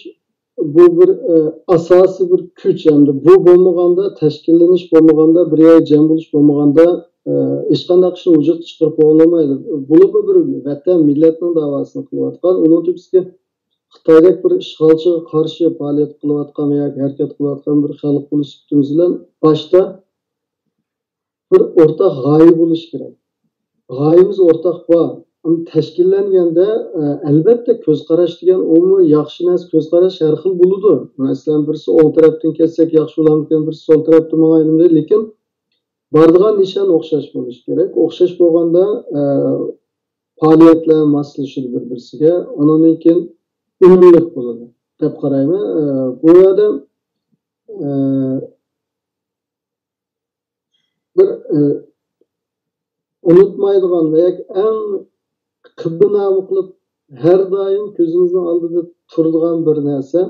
بۇ بىر، ئە، ئاساسىي بىر كۈچ ھەمدە بۇ بولمىغاندا، تەشكىللىنىش بولمىغاندا، بىر يەرگە جەم بولۇش بولمىغاندا، ئە، ھېچقانداق ئىشنى ۋۇجۇدقا چىقىرىپ بولالمايدۇ. بولۇپمۇ بىر ۋەتەن، مىللەتنىڭ داۋاسىنى قىلىۋاتقان، ئۇنىڭ تۆپىسىگە خىتايدەك بىر ئىشغالچىغا قارشى پائالىيەت قىلىۋاتقان ياكى ھەرىكەت قىلىۋاتقان بىر خەلق بولۇش سۈپىتىمىز بىلەن باشتا بىر ئورتاق غايە بولۇشى كېرەك. غايىمىز ئورتاق بار. ئەمما تەشكىللەنگەندە، ئە، ئەلۋەتتە، كۆز قاراش دېگەن ئۇمۇ ياخشى نەرسە، كۆز قاراش ھەر خىل بولىدۇ. مەسىلەن، بىرسى ئوڭ تەرەپتىن كەتسەك ياخشى بولامدىكىن، بىرسى سول تەرەپتىن ماڭايلى دەيدۇ. لېكىن بارىدىغان نىشان ئوخشاش بولۇشى كېرەك. ئوخشاش بولغاندا، ئە، پائالىيەتلەر ماسلىشىدۇ بىر-بىرسىگە. ئۇنىڭدىن كېيىن ئۈنۈملۈك بولىدۇ دەپ قارايمەن. ئە، بۇ يەردە، ئە، بىر، ئە، ئۇنتۇمايدىغان ۋە ياكى ئەڭ قىبلىنامە قىلىپ ھەر دائىم كۆزىمىزنىڭ ئالدىدا تۇرىدىغان بىر نەرسە،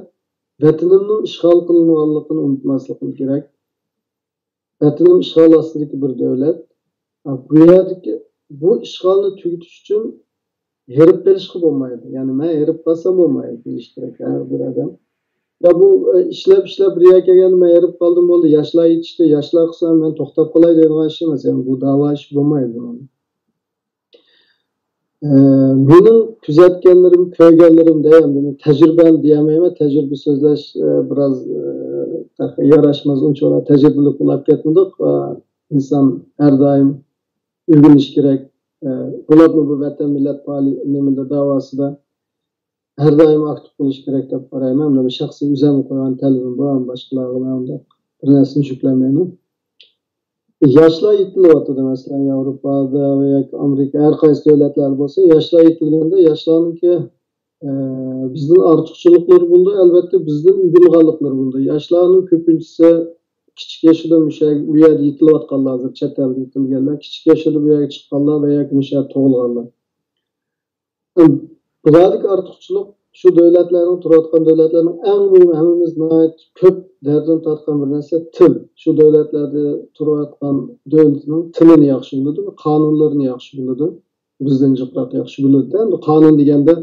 ۋەتىنىمنىڭ ئىشغال قىلىنغانلىقىنى ئۇنتۇماسلىقىمىز كېرەك. ۋەتىنىم ئىشغال ئاستىدىكى بىر دۆلەت. بۇ يەردىكى، بۇ ئىشغالنى تۈگىتىش ئۈچۈن ھېرىپ قېلىشقا بولمايدۇ. يەنى مەن ھېرىپ قالسام بولمايدۇ دېيىش كېرەك ھەر بىر ئادەم. يا بۇ، ئە، ئىشلەپ، ئىشلەپ بىر يەرگە كەلگەندە مەن ھېرىپ قالدىم، بولدى، ياشلار يېتىشتى، ياشلار قىلسا مەن توختاپ قالاي دەيدىغان ئىش ئەمەس. يەنى بۇ داۋا ئىشى بولمايدۇ. ئە، مېنىڭ كۆزەتكەنلىرىم، كۆرگەنلىرىم دەيمەن، تەجرىبەم دېيەلمەيمەن، تەجرىبە سۆزلەش، ئە، بىراز، ئە، ياراشماس، ئۇنچىۋالا تەجرىبىلىك بولاپ كەتمىدۇق. ئە، ئىنسان ھەر دائىم ئۆگىنىش كېرەك. ئە، بولۇپمۇ بۇ ۋەتەن، مىللەت پائالىي-، نېمىدە، داۋاسىدا ھەر دائىم ئاكتىپ بولۇش كېرەك دەپ قارايمەن. مەن شەخسىي ئۆزۈمنىڭ قويغان تەلىپىم بار، باشقىلارغا مەن ئۇنداق بىر نەرسىنى يۈكلەنمەيمەن. ياشلار يېتىلىۋاتىدۇ، مەسىلەن، ياۋروپادا ۋە ياكى ئامېرىكا، ھەر قايسى دۆلەتلەردە بولسا، ياشلار يېتىلگەندە ياشلارنىڭكى، ئە، بىزدىن ئارتۇقچىلىقلىرى بولىدۇ، ئەلۋەتتە، بىزدىن ئۆگىنىدىغانلىقلىرى بولىدۇ. ياشلارنىڭ كۆپىنچىسى كىچىك ياشىدا مۇشۇ يەر-، بۇ يەردە يېتىلىۋاتقانلار، ھازىر چەت ئەلدە يېتىلگەنلەر، كىچىك ياشىدا بۇ يەرگە چىققانلار ۋە ياكى مۇشۇ يەردە تۇغۇلغانلار. بۇلاردىكى ئارتۇقچىلىق شۇ دۆلەتلەرنىڭ، تۇرۇۋاتقان دۆلەتلەرنىڭ ئەڭ مۇھىم، ھەممىمىز ناھايىتى كۆپ دەردىنى تارتقان بىر نەرسە تىل. شۇ دۆلەتلەردە تۇرۇۋاتقان دۆلىتىنىڭ تىلىنى ياخشى بىلىدۇ، قانۇنلىرىنى ياخشى بىلىدۇ. بىزدىن جىقراق ياخشى بىلىدۇ. ئەمدى قانۇن دېگەندە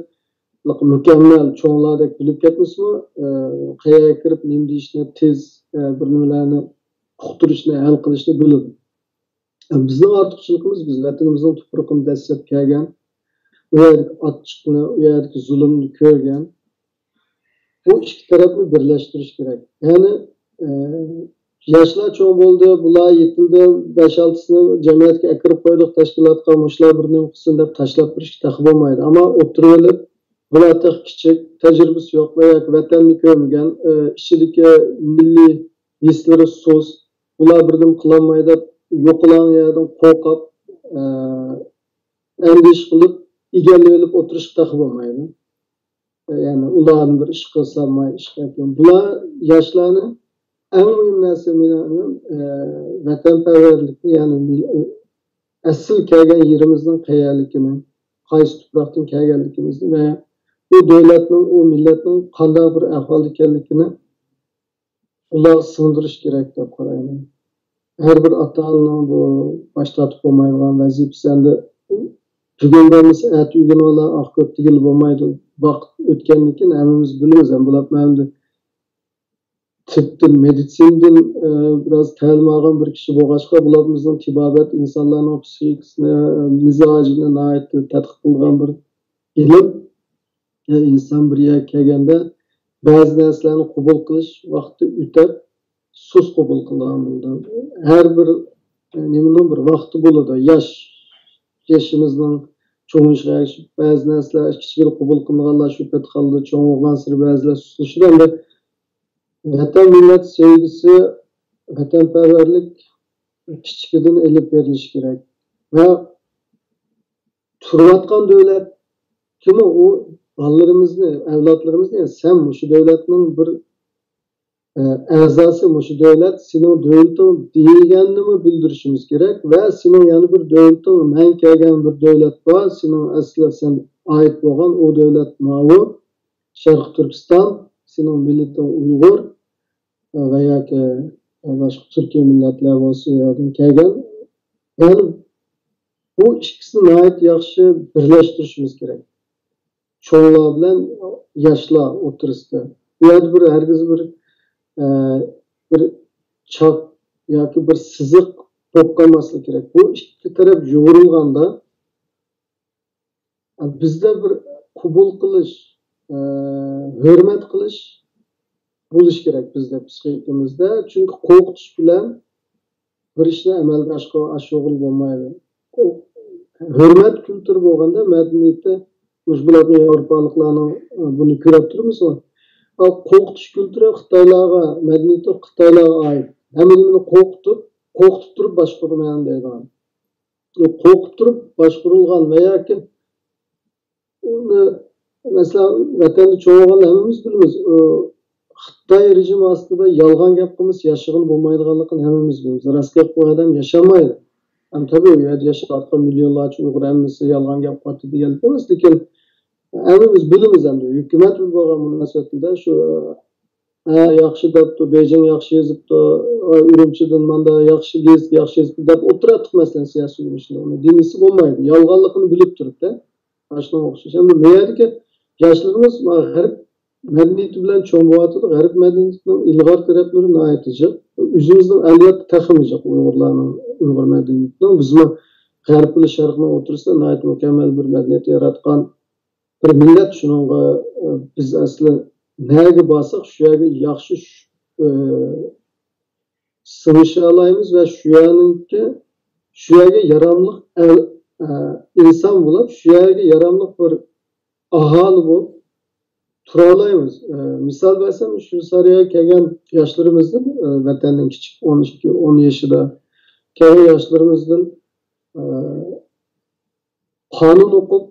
مۇكەممەل چوڭلاردەك بىلىپ كەتمىسىمۇ، ئە، قەيەرگە كىرىپ نېمە دېيىشنى، تېز، ئە، بىر نېمىلەرنى ئۇقتۇرۇشنى، ھەل قىلىشنى بىلىدۇ. بىزنىڭ ئارتۇقچىلىقىمىز، بىز ۋەتىنىمىزنىڭ تۇپرىقىنى دەسسەپ كەلگەن، ئۇ يەردىكى ئاچچىقنى، ئۇ يەردىكى زۇلۇمنى كۆرگەن، بۇ ئىككى تەرەپنى بىرلەشتۈرۈش كېرەك. يەنى، ئە، ياشلار چوڭ بولدى، بۇلار يېتىلدى، بەش-ئالتىسىنى جەمئىيەتكە ئەكىرىپ قويدۇق، تەشكىلاتقا، مۇشۇلار بىر نېمە قىلسۇن دەپ تاشلاپ بېرىشكە تېخى بولمايدۇ. ئەمما ئوتتۇرىغا ئېلىپ، بۇلار تېخى كىچىك، تەجرىبىسى يوق ۋە ياكى ۋەتەننى كۆرمىگەن، ئى، ئىچىدىكى مىللىي ھېسلىرى سۇس، بۇلار بىردىن قىلالماي دەپ يوقىلاڭ يەردىن قورقۇپ، ئى، ئەندىشە قىلىپ ئىگىلىۋېلىپ ئولتۇرۇشقا تېخى بولمايدۇ. يەنى ئۇلارنى بىر ئىش قىلسام، ئىش قىلىپ، بۇلار ياشلارنى ئەڭ مۇھىم نەرسە مېنىڭ، ئە، ۋەتەنپەرۋەرلىكنى، يەنى مىل-، ئەسلى كەلگەن يېرىمىزنىڭ قەيەرلىكىنى، قايسى تۇپراقتىن كەلگەنلىكىمىزنى ۋە ئۇ دۆلەتنىڭ، ئۇ مىللەتنىڭ قانداق بىر ئەھۋالدا ئىكەنلىكىنى ئۇلارغا سىڭدۈرۈش كېرەك دەپ قارايمەن. ھەر بىر ئاتا-ئانىنىڭ بۇ باش تارتىپ بولمايدىغان ۋەزىپىسى ئەمدى بۈگۈن بولمىسا ئەتە ئۆگىنىۋالار، ئاق كۆپ دېگىلى بولمايدۇ. ۋاقىت ئۆتكەندىن كېيىن ھەممىمىز بىلىمىز، ھەم بولۇپمۇ ئەمدى تىبتىن، مېدىتسىنىدىن، ئە، بىراز تەلىم ئالغان بىر كىشى بولغاچقا، بۇلار بىزنىڭ تېبابەت، ئىنسانلارنىڭ پسىخىكىسىنى، مىزاجىنى ناھايىتى تەتقىق قىلغان بىر ئىلىم. ئە، ئىنسان بىر يەرگە كەلگەندە بەزى نەرسىلەرنى قوبۇل قىلىش ۋاقتى ئۆتەپ، سۇس قوبۇل قىلىدىغان بولىدۇ. ھەر بىر، ئە، نېمىنىڭ بىر ۋاقتى بولىدۇ. ياش، يېشىمىزنىڭ چوڭىيىشىغا ئەگىشىپ، بەزى نەرسىلەر كىچىكىدە قوبۇل قىلىنغانلار شۇ پېتى قالىدۇ، چوڭ بولغانسېرى بەزىلەر سۇسلىشىدۇ. ئەمدى ۋەتەن مىللەت سۆيگۈسى، ۋەتەنپەرۋەرلىك كىچىكىدىن ئېلىپ بېرىلىشى كېرەك. ۋە تۇرۇۋاتقان دۆلەتكىمۇ ئۇ بالىلىرىمىزنى، ئەۋلادلىرىمىزنى، سەن مۇشۇ دۆلەتنىڭ بىر، ئە، ئەزاسى، مۇشۇ دۆلەت سېنىڭ دۆلىتىڭ دېگەننىمۇ بىلدۈرۈشىمىز كېرەك ۋە سېنىڭ يەنە بىر دۆلىتىڭ، مەن كەلگەن بىر دۆلەت بار، سېنىڭ ئەسلى سەن ئائىت بولغان ئۇ دۆلەت ماۋۇ، شەرقىي تۈركىستان، سېنىڭ مىللىتىڭ ئۇيغۇر، ۋە ياكى باشقا تۈركىي مىللەتلەر بولسا، ئۇ يەردىن كەلگەن. يەنى بۇ ئىككىسىنى ناھايىتى ياخشى بىرلەشتۈرۈشىمىز كېرەك. چوڭلار بىلەن ياشلار ئوتتۇرىسىدا. بۇ يەردە بىر ھەرگىز بىر، ئە، بىر چاق ياكى بىر سىزىق بولۇپ قالماسلىقى كېرەك. بۇ ئىككى تەرەپ يۇغۇرۇلغاندا، بىزدە بىر قوبۇل قىلىش، ئە، ھۆرمەت قىلىش بولۇشى كېرەك بىزدە پسىخىكىمىزدە. چۈنكى قورقۇتۇش بىلەن بىر ئىشنى ئەمەلگە ئاشقا-، ئاشۇرغىلى بولمايدۇ. ھۆرمەت كۈلتۈرى بولغاندا مەدەنىيىتى مۇشۇ بۇلارنى ياۋروپالىقلارنىڭ، ئە، بۇنى كۆرۈپ تۇرىمىزغۇ. ئا، قورقۇتۇش كۈلتۈرى خىتايلارغا، مەدەنىيىتى خىتايلارغا ئائىت. ھەممە نېمىنى قورقۇتۇپ، قورقۇتۇپ تۇرۇپ باشقۇرىمەن دەيدىغان. قورقۇپ تۇرۇپ باشقۇرۇلغان ۋە ياكى ئۇنى، مەسىلەن، ۋەتەندە چوڭ بولغان ھەممىمىز بىلىمىز. ئۇ خىتاي رېژىمى ئاستىدا يالغان گەپ قىلمىسا ياشىغىلى بولمايدىغانلىقىنى ھەممىمىز بىلىمىز. راست گەپ قىلغان ئادەم ياشىمايدۇ. ھەم تەبىئىي، ئۇ يەردە ياشاۋاتقان مىليونلارچە ئۇيغۇر ھەممىسى يالغان گەپ قىلاتتى دېگەنلىك ئەمەس، لېكىن ھەممىمىز بىلىمىز ئەمدى. ھۆكۈمەت بىلەن بولغان مۇناسىۋەتتە شۇ، ھە، ياخشى دەپتۇ، بېيجىڭ ياخشى يېزىپتۇ، ئۇرۇمچىدىن ماندا ياخشى گېزىت ياخشى يېزىپتۇ دەپ ئولتۇراتتۇق، مەسىلەن، سىياسىي يۈرۈشنى. ئۇنى دېمىسە بولمايدۇ. يالغانلىقىنى بىلىپ تۇرۇپ-دە. ئاشۇنىڭغا ئوخشاش. ئەمدى بۇ يەردىكى ياشلىرىمىز مانا غەرب مەدەنىيىتى بىلەن چوڭ بولۇۋاتىدۇ. غەرب مەدەنىيىتىنىڭ ئىلغار تەرەپلىرى ناھايىتى جىق. ئۆزىمىزنىڭ ئەلۋەتتە تېخىمۇ جىق ئۇيغۇرلارنىڭ، ئۇيغۇر مەدەنىيىتىنىڭ. بىزمۇ غەرب بىلەن شەرقنىڭ ئوتتۇرىسىدا ناھايىتى مۇكەممەل بىر مەدەنىيەت ياراتقان بىر مىللەت. شۇنىڭغا، ئە، بىز ئەسلى نەگە بارساق، شۇ يەرگە ياخشى، ئە، سىڭىشالايمىز ۋە شۇ يەرنىڭكى، شۇ يەرگە ياراملىق ئەل-، ئە، ئىنسان بولۇپ، شۇ يەرگە ياراملىق بىر ئاھالى بولۇپ تۇرالايمىز. ئە، مىسال بەرسەم، شۇ سارىياغا كەلگەن ياشلىرىمىزدىن، ئە، ۋەتەننىڭ كىچىك ئون ئىككى، ئون يېشىدا كەلگەن ياشلىرىمىزدىن، ئە، قانۇن ئوقۇپ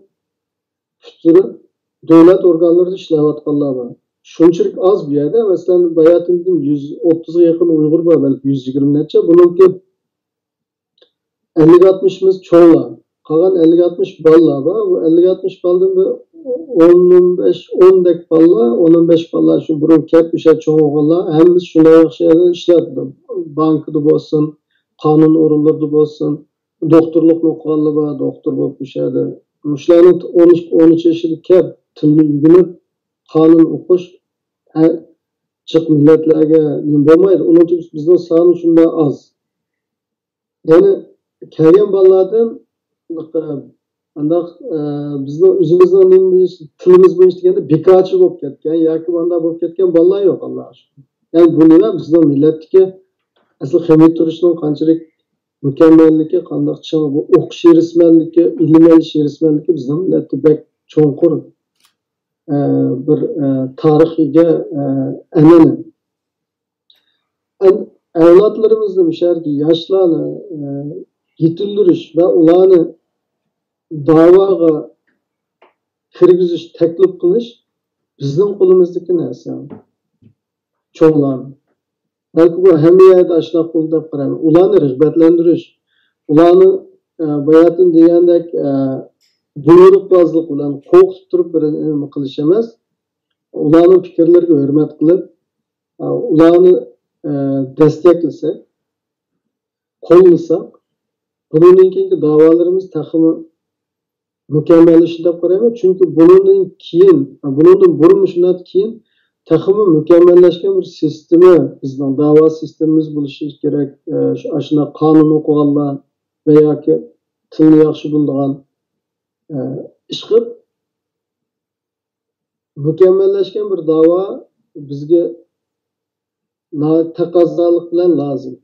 پۈتتۈرۈپ دۆلەت ئورگانلىرىدا ئىشلەۋاتقانلار بار. شۇنچىلىك ئاز بۇ يەردە. مەسىلەن، باياتىن دېدىم، يۈز ئوتتۇزغا يېقىن ئۇيغۇر بار، بەلكى يۈز يىگىرمە نەچچە. بۇنىڭكى ئەللىك ئاتمىشىمىز چوڭلار. قالغان ئەللىك ئاتمىش بالىلار بار. بۇ ئەللىك ئاتمىش بالىدىن بىر ئون، ئون بەش، ئوندەك بالىلار، ئون، ئون بەش بالىلار شۇ بۇرۇن كەپ ئۆشە چوڭ بولغانلار. ھەممىسى شۇنداق ياخشى يەردە ئىشلەۋاتىدۇ. بانكىدا بولسۇن، قانۇن ئورۇنلىرىدا بولسۇن. دوختۇرلۇقنى ئوقۇغانلار بار، دوختۇر بولۇپ ئۆشەدە. مۇشۇلارنىڭ ئون ئىككى، ئون ئۈچ يېشىدا كەپ، تىلنى ئۆگىنىپ، قانۇن ئوقۇش، ھە، جىق مىللەتلەرگە نېمە بولمايدۇ. ئۇنىڭ ئۈچۈن بىزنىڭ سانى شۇنداق ئاز. يەنى كەلگەن بالىلاردىن، ئانداق، ئە، بىزنىڭ ئۆزىمىزنىڭ نېمە، تىلىمىز بويىچە دېگەندە بىكارچى بولۇپ كەتكەن ياكى مانداق بولۇپ كەتكەن بالىلار يوق، ئاللاغا شۈكۈر. يەنى بۇنى بىزنىڭ مىللەتتىكى ئەسلى خېمىر تۇرۇشنىڭ قانچىلىك مۇكەممەللىكى، قانداق چىڭ، بۇ ئوقۇش ھېرىسمەنلىكى، ئىلىم ئېلىش ھېرىسمەنلىكى بىزنىڭ مىللەتتە بەك چوڭقۇر. ئە، بىر، ئە، تارىخىي، ئە، ئەنئەنە. ئەن-، ئەۋلادلىرىمىزنى، مۇشۇ يەردىكى ياشلارنى، ئە، يېتىلدۈرۈش ۋە ئۇلارنى داۋاغا كىرگۈزۈش، تەكلىپ قىلىش بىزنىڭ قولىمىزدىكى نەرسە. چوڭلار. بەلكى بۇ ھەممە يەردە ئاشۇنداق بولىدۇ دەپ قارايمەن. ئۇلارنى رىغبەتلەندۈرۈش، ئۇلارنى، ئە، باياتىن دېگەندەك، ئە، بۇيرۇقبازلىق بىلەن قورقۇتۇپ تۇرۇپ بىر نېمە قىلىش ئەمەس. ئۇلارنىڭ پىكىرلىرىگە ھۆرمەت قىلىپ، ئە، ئۇلارنى، ئە، دەستەكلىسەك، قوللىساق، بۇنىڭدىن كېيىنكى داۋالىرىمىز تېخىمۇ مۇكەممەللىشىدۇ دەپ قارايمەن. چۈنكى بۇنىڭدىن كېيىن، بۇنىڭدىن بۇرۇن، شۇنداق كېيىن تېخىمۇ مۇكەممەللەشكەن بىر سىستېما، بىزنىڭ داۋا سىستېمىمىز بولۇشى كېرەك. ئە، شۇ، ئاشۇنداق قانۇن ئوقۇغانلار ۋە ياكى تىلنى ياخشى بىلىدىغان، ئە، ئىشقىلىپ، مۇكەممەللەشكەن بىر داۋا بىزگە ناھايىتى تەقەززالىق بىلەن لازىم.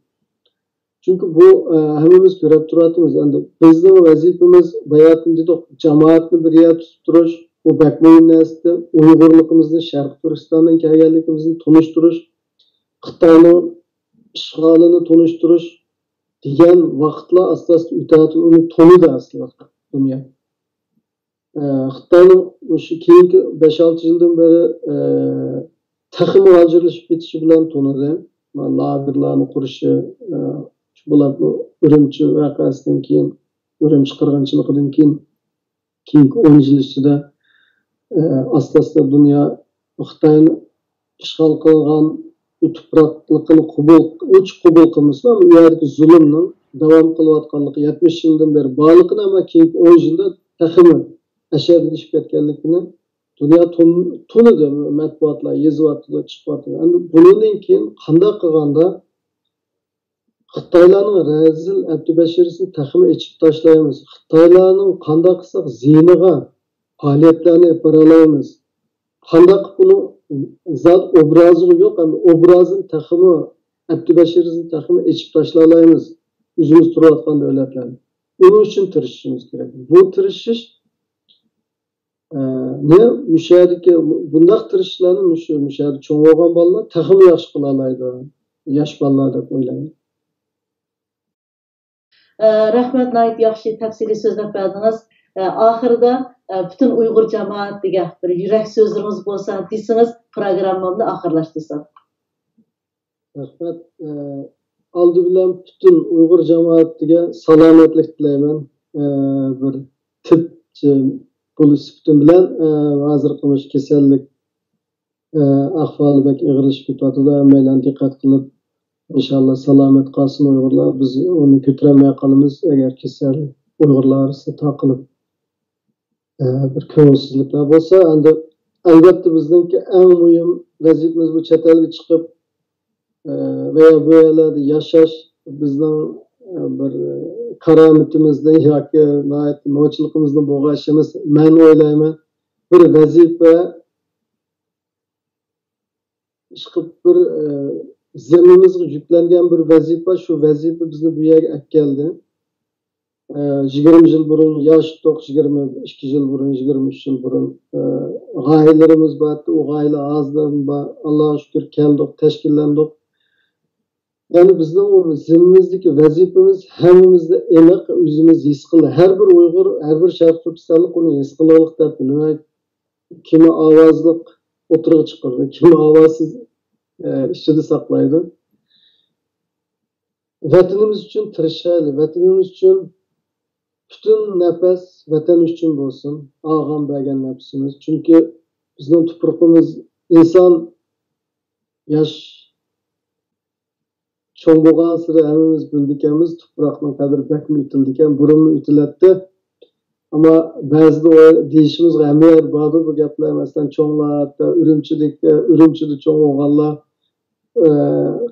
چۈنكى بۇ، ئە، ھەممىمىز كۆرۈپ تۇرۇۋاتىمىز. ئەمدى بىزنىڭ ۋەزىپىمىز، باياتىن دېدۇق، جامائەتنى بىر يەردە تۇتۇپ تۇرۇش، بۇ بەك مۇھىم نەرسە. ئۇيغۇرلۇقىمىزنى، شەرقىي تۈركىستاندىن كەلگەنلىكىمىزنى تونۇشتۇرۇش، خىتاينىڭ ئىشغالىنى تونۇشتۇرۇش دېگەن ۋاقىتلار ئاستا-ئاستا ئۆتۈۋاتىدۇ، ئۇنى تونۇدى ئەسلى دۇنيا. ئە، خىتاينىڭ مۇشۇ كېيىنكى بەش-ئالتە يىلدىن بېرى، ئە، تېخىمۇ غالجىرلىشىپ كېتىشى بىلەن تونۇدى. لاگېرلارنى قۇرۇشى، ئە، شۇ بولۇپ ئۈرۈمچى ۋەقەسىدىن كېيىن، ئۈرۈمچى قىرغىنچىلىقىدىن كېيىن، كېيىنكى ئون يىل ئىچىدە، ئە، ئاستا-ئاستا دۇنيا خىتاينى ئىشغال قىلغان بۇ تۇپراقلىقىنى قوبۇل، ئوچۇق قوبۇل قىلمىسىلا، ئۇ يەردىكى زۇلۇمنىڭ داۋام قىلىۋاتقانلىقى، يەتمىش يىلدىن بېرى بارلىقىنى، ئەمما كېيىنكى ئون يىلدا تېخىمۇ ئەشەددىيلىشىپ كەتكەنلىكىنى دۇنيا تون-، تونۇدى، مەتبۇئاتلار يېزىۋاتىدۇ، چىقىۋاتىدۇ. ئەمدى بۇنىڭدىن كېيىن قانداق قىلغاندا خىتايلارنىڭ رەزىل ئەبدۇبەشىرىسىنى تېخىمۇ ئېچىپ تاشلايمىز؟ خىتايلارنىڭ قانداق قىلساق زىيىنىغا پائالىيەتلەرنى ئېلىپ بارالايمىز؟ قانداق قىلىپ ئۇنىڭ زات ئوبرازىغا يوق، ئەمدى ئوبرازىنى تېخىمۇ، ئەبدۇبەشىرىسىنى تېخىمۇ ئېچىپ تاشلالايمىز، ئۆزىمىز تۇرۇۋاتقان دۆلەتلەرنى. ئۇنىڭ ئۈچۈن تىرىشىشىمىز كېرەك. بۇ تىرىشىش، ئە، نى مۇشۇ يەردىكى، بۇنداق تىرىشىشلارنى مۇشۇ، مۇشۇ يەردە چوڭ بولغان بالىلار تېخىمۇ ياخشى قىلالايدۇ، ياش بالىلار دەپ ئويلايمەن. ئە، رەھمەت، ناھايىتى ياخشى تەپسىلىي سۆزلەپ بەردىڭىز. ئە، ئاخىرىدا، ئە، پۈتۈن ئۇيغۇر جامائىتىگە بىر يۈرەك سۆزلىرىڭىز بولسا دېسىڭىز، پروگراممامنى ئاخىرلاشتۇرسام. رەھمەت. ئە، ئالدى بىلەن پۈتۈن ئۇيغۇر جامائىتىگە سالامەتلىك تىلەيمەن. ئە، بىر تېبچى بولۇش سۈپىتىم بىلەن، ئە، ھازىرقى مۇشۇ كېسەللىك، ئە، ئەھۋالى بەك ئېغىرلىشىپ كېتىۋاتىدۇ. ھەممەيلەن دىققەت قىلىپ، ئىنشاللا سالامەت قالسۇن ئۇيغۇرلار. بىز ئۇنى كۆتۈرەلمەي قالىمىز، ئەگەر كېسەل ئۇيغۇرلار ئارىسىدا تارقىلىپ، ئە، بىر كۆڭۈلسىزلىكلەر بولسا، ئەمدى ئەلۋەتتە بىزنىڭكى ئەڭ مۇھىم ۋەزىپىمىز بۇ چەت ئەلگە چىقىپ، ئە، ۋە بۇ يەرلەردە ياشاش بىزنىڭ، ئە، بىر، ئە، كارامىتىمىزنى ياكى ناھايىتى نوچىلىقىمىزنى بوغاش ئەمەس. مەن ئويلايمەن، بىر ۋەزىپە، ئىشقىلىپ بىر، ئە، زىممىمىزغا يۈكلەنگەن بىر ۋەزىپە، شۇ ۋەزىپە بىزنى بۇ يەرگە ئەكەلدى. ئە، يىگىرمە يىل بۇرۇن ياش ئىدۇق، يىگىرمە ئىككى يىل بۇرۇن، يىگىرمە ئۈچ يىل بۇرۇن، ئە، غايىلىرىمىز بار ئىدى، ئۇ غايىلەر ھازىرمۇ بار. ئاللاغا شۈكۈر، كەلدۇق، تەشكىللەندۇق. يەنى بىزنىڭ ئۇ زىممىمىزدىكى ۋەزىپىمىز ھەممىمىزدە ئېنىق، ئۆزىمىز ھېس قىلدى. ھەر بىر ئۇيغۇر، ھەر بىر شەرقىي تۈركىستانلىق ئۇنى ھېس قىلغانلىق دەپ بىلمەي، كىم ئاۋازلىق ئوتتۇرىغا چىقىرىدۇ، كىم ئاۋازسىز، ئە، ئىچىدە ساقلايدۇ. ۋەتىنىمىز ئۈچۈن تىرىشايلى، ۋەتىنىمىز ئۈچۈن پۈتۈن نەپەس ۋەتەن ئۈچۈن بولسۇن، ئالغان بەرگەن نەپىسىمىز. چۈنكى بىزنىڭ تۇپرىقىمىز، ئىنسان ياش چوڭ بولغانسېرى ھەممىمىز بىلىدىكەنمىز، تۇپراقنىڭ قەدرى بەكمۇ ئېيتىلىدىكەن، بۇرۇنمۇ ئېيتىلەتتى. ئەمما بەزىدە ئۇ دېيىشىمىزغا ھەممە يەردە باردۇ بۇ گەپلەر. مەسىلەن، چوڭلار، ھەتتا ئۈرۈمچىدىكى، ئۈرۈمچىدە چوڭ بولغانلار، ئە،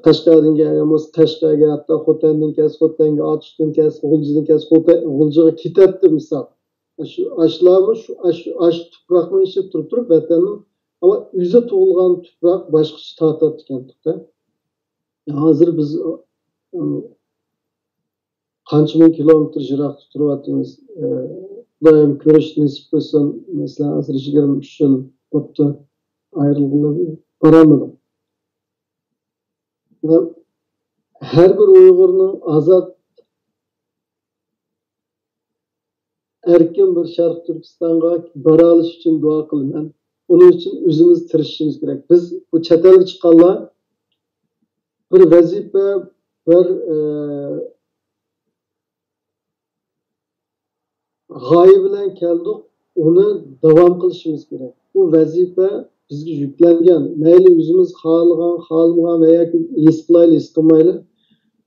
قەشقەردىن كەلگەن بولسا قەشقەرگە، ھەتتا خوتەندىن كەلسە خوتەنگە، ئاتۇشتىن كەلسە، غۇلجىدىن كەلسە خوتەن، غۇلجىغا كېتەتتى مىسال. شۇ، ئاشۇلارمۇ شۇ، ئاشۇ، ئاشۇ تۇپراقنىڭ ئىچىدە تۇرۇپ، تۇرۇپ ۋەتەننىڭ، ئەمما ئۆزى تۇغۇلغان تۇپراق باشقىچە تارتاتتىكەن. ھازىر بىز، ئە، قانچە مىڭ كىلومېتىر يىراقتا تۇرۇۋاتىمىز. ئە، خۇدايىم كۆرۈش نېسىپ قىلسۇن. مەسىلەن، ھازىر يىگىرمە ئۈچ يىل بوپتۇ. ئايرىلغىلى بارالمىدۇق. ھەر بىر ئۇيغۇرنىڭ ئازاد، ئەركىن بىر شەرقىي تۈركىستانغا بارالىشى ئۈچۈن دۇئا قىلىمەن. ئۇنىڭ ئۈچۈن ئۆزىمىز تىرىشىشىمىز كېرەك. بىز بۇ چەت ئەلگە چىققانلار بىر ۋەزىپە، بىر، ئە، غايە بىلەن كەلدۇق، ئۇنى داۋام قىلىشىمىز كېرەك. بۇ ۋەزىپە بىزگە يۈكلەنگەن. مەيلى ئۆزىمىز خالىغان، خالىمىغان ۋە ياكى ھېس قىلايلى، ھېس قىلمايلى.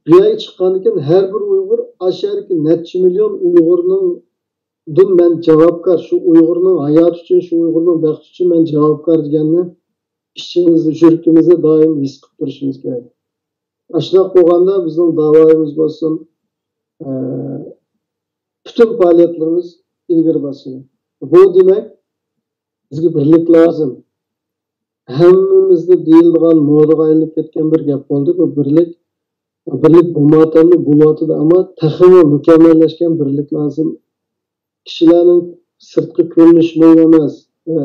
بۇ يەرگە چىققاندىن كېيىن ھەر بىر ئۇيغۇر، ئاشۇ يەردىكى نەچچە مىليون ئۇيغۇرنىڭدىن مەن جاۋابكار، شۇ ئۇيغۇرنىڭ ھاياتى ئۈچۈن، شۇ ئۇيغۇرنىڭ بەختى ئۈچۈن مەن جاۋابكار دېگەننى ئىچىمىزدە، يۈرىكىمىزدە دائىم ھېس قىلىپ تۇرۇشىمىز كېرەك. ئاشۇنداق بولغاندا بىزنىڭ داۋايىمىز بولسۇن، ئە، پۈتۈن پائالىيەتلىرىمىز ئىلگىرى باسىدۇ. بۇ دېمەك، بىزگە بىرلىك لازىم. ھەممىمىزدە دېيىلىدىغان، مودىغا ئايلىنىپ كەتكەن بىر گەپ بولدى. بۇ بىرلىك، بىرلىك بولمايۋاتامدۇ؟ بولۇۋاتىدۇ، ئەمما تېخىمۇ مۇكەممەللەشكەن بىرلىك لازىم. كىشىلەرنىڭ سىرتقى كۆرۈنۈشى مۇھىم ئەمەس، ئە،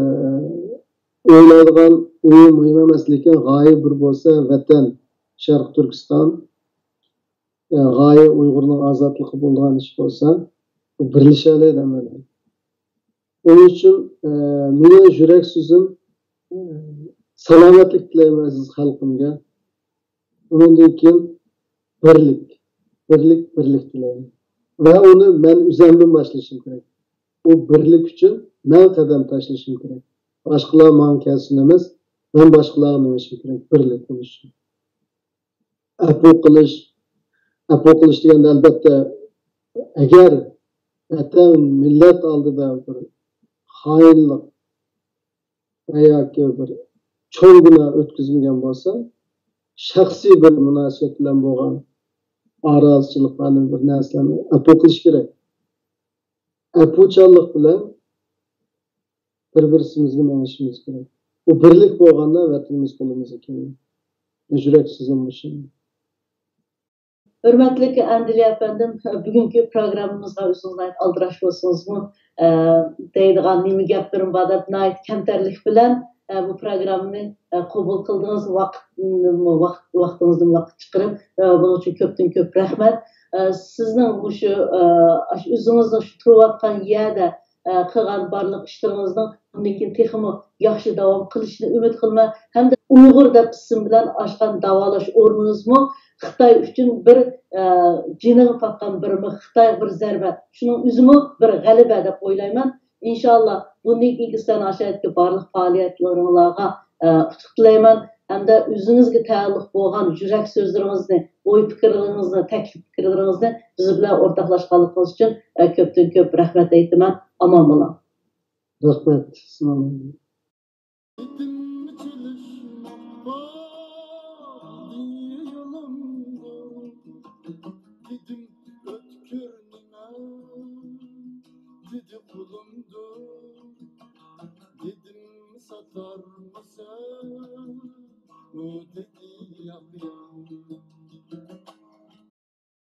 ئويلايدىغان ئويى مۇھىم ئەمەس، لېكىن غايە بىر بولسا، ۋەتەن، شەرقىي تۈركىستان، ئە، غايە ئۇيغۇرنىڭ ئازادلىقى بولىدىغان ئىش بولسا، بىرلىشەلەيدۇ ھەممەيلەن. ئۇنىڭ ئۈچۈن، ئە، مېنىڭ يۈرەك سۆزۈم، ئە، سالامەتلىك تىلەيمەن ئەزىز خەلقىمگە. ئۇنىڭدىن كېيىن بىرلىك، بىرلىك، بىرلىك تىلەيمەن. ۋە ئۇنى مەن ئۆزۈمدىن باشلىشىم كېرەك. ئۇ بىرلىك ئۈچۈن مەن قەدەم تاشلىشىم كېرەك. باشقىلار ماڭا كەلسۇن ئەمەس، مەن باشقىلارغا مېڭىشىم كېرەك، بىرلىك بولۇش ئۈچۈن. ئەپۇ قىلىش، ئەپۇ قىلىش دېگەندە، ئەلبەتتە، ئەگەر ۋەتەن، مىللەت ئالدىدا بىر خائىنلىق ۋە ياكى بىر چوڭ گۇناھ ئۆتكۈزمىگەن بولسا، شەخسىي بىر مۇناسىۋەت بىلەن بولغان ئارازىچىلىقلارنى، بىر نەرسىلەرنى ئەپۇ قىلىش كېرەك. ئەپۇچانلىق بىلەن بىر-بىرسىمىزگە مېڭىشىمىز كېرەك. بۇ بىرلىك بولغاندا ۋەتىنىمىز قولىمىزغا كېلىدۇ. يۈرەك سۆزۈم مۇشۇ. ھۆرمەتلىك ئەندىلى ئەپەندىم، بۈگۈنكى پروگراممىمىزغا ئۆزىڭىز ناھايىتى ئالدىراش بولسىڭىزمۇ، ئە، دەيدىغان نېمە گەپلىرىم بار دەپ ناھايىتى كەمتەرلىك بىلەن، ئە، بۇ پروگراممىنى، ئە، قوبۇل قىلدىڭىز، ۋاقىت، ۋاقىت، ۋاقتىڭىزدىن ۋاقىت چىقىرىپ، ئە، بۇنىڭ ئۈچۈن كۆپتىن كۆپ رەھمەت. ئە، سىزنىڭ مۇشۇ، ئە، ئاشۇ ئۆزىڭىزنىڭ شۇ تۇرۇۋاتقان يەردە، ئە، قىلغان بارلىق ئىشلىرىڭىزنىڭ بۇندىن كېيىن تېخىمۇ ياخشى داۋام قىلىشىنى ئۈمىد قىلىمەن. ھەمدە ئۇيغۇر دەپ ئىسىم بىلەن ئاچقان داۋالاش ئورنىڭىزمۇ خىتاي ئۈچۈن بىر، ئە، جېنىغا پاتقان بىر مىخ، خىتايغا بىر زەربە. شۇنىڭ ئۆزىمۇ بىر غەلىبە دەپ ئويلايمەن. ئىنشاللا، بۇندىن كېيىنكى سىلەرنىڭ ئاشۇ يەردىكى بارلىق پائالىيەتلىرىڭلارغا، ئە، ئۇتۇق تىلەيمەن. ھەمدە ئۆزىڭىزگە تەئەللۇق بولغان يۈرەك سۆزلىرىڭىزنى، ئوي پىكىرلىرىڭىزنى، تەكلىپ پىكىرلىرىڭىزنى بىز بىلەن ئورتاقلاشقانلىقىڭىز ئۈچۈن، ئە، كۆپتىن كۆپ رەھمەت ئېيتىمەن. ئامان بولۇڭ. رەھمەت. ئەسسالامۇ ئەلەيكۇم. دېدىم چېلىشماقتا دېيىلىمدۇ، دېدىم ئۆتكۈر نېمە، دېدى قولۇمدۇ، دېدىم ساتارمىسەن، ئۇ دېدى.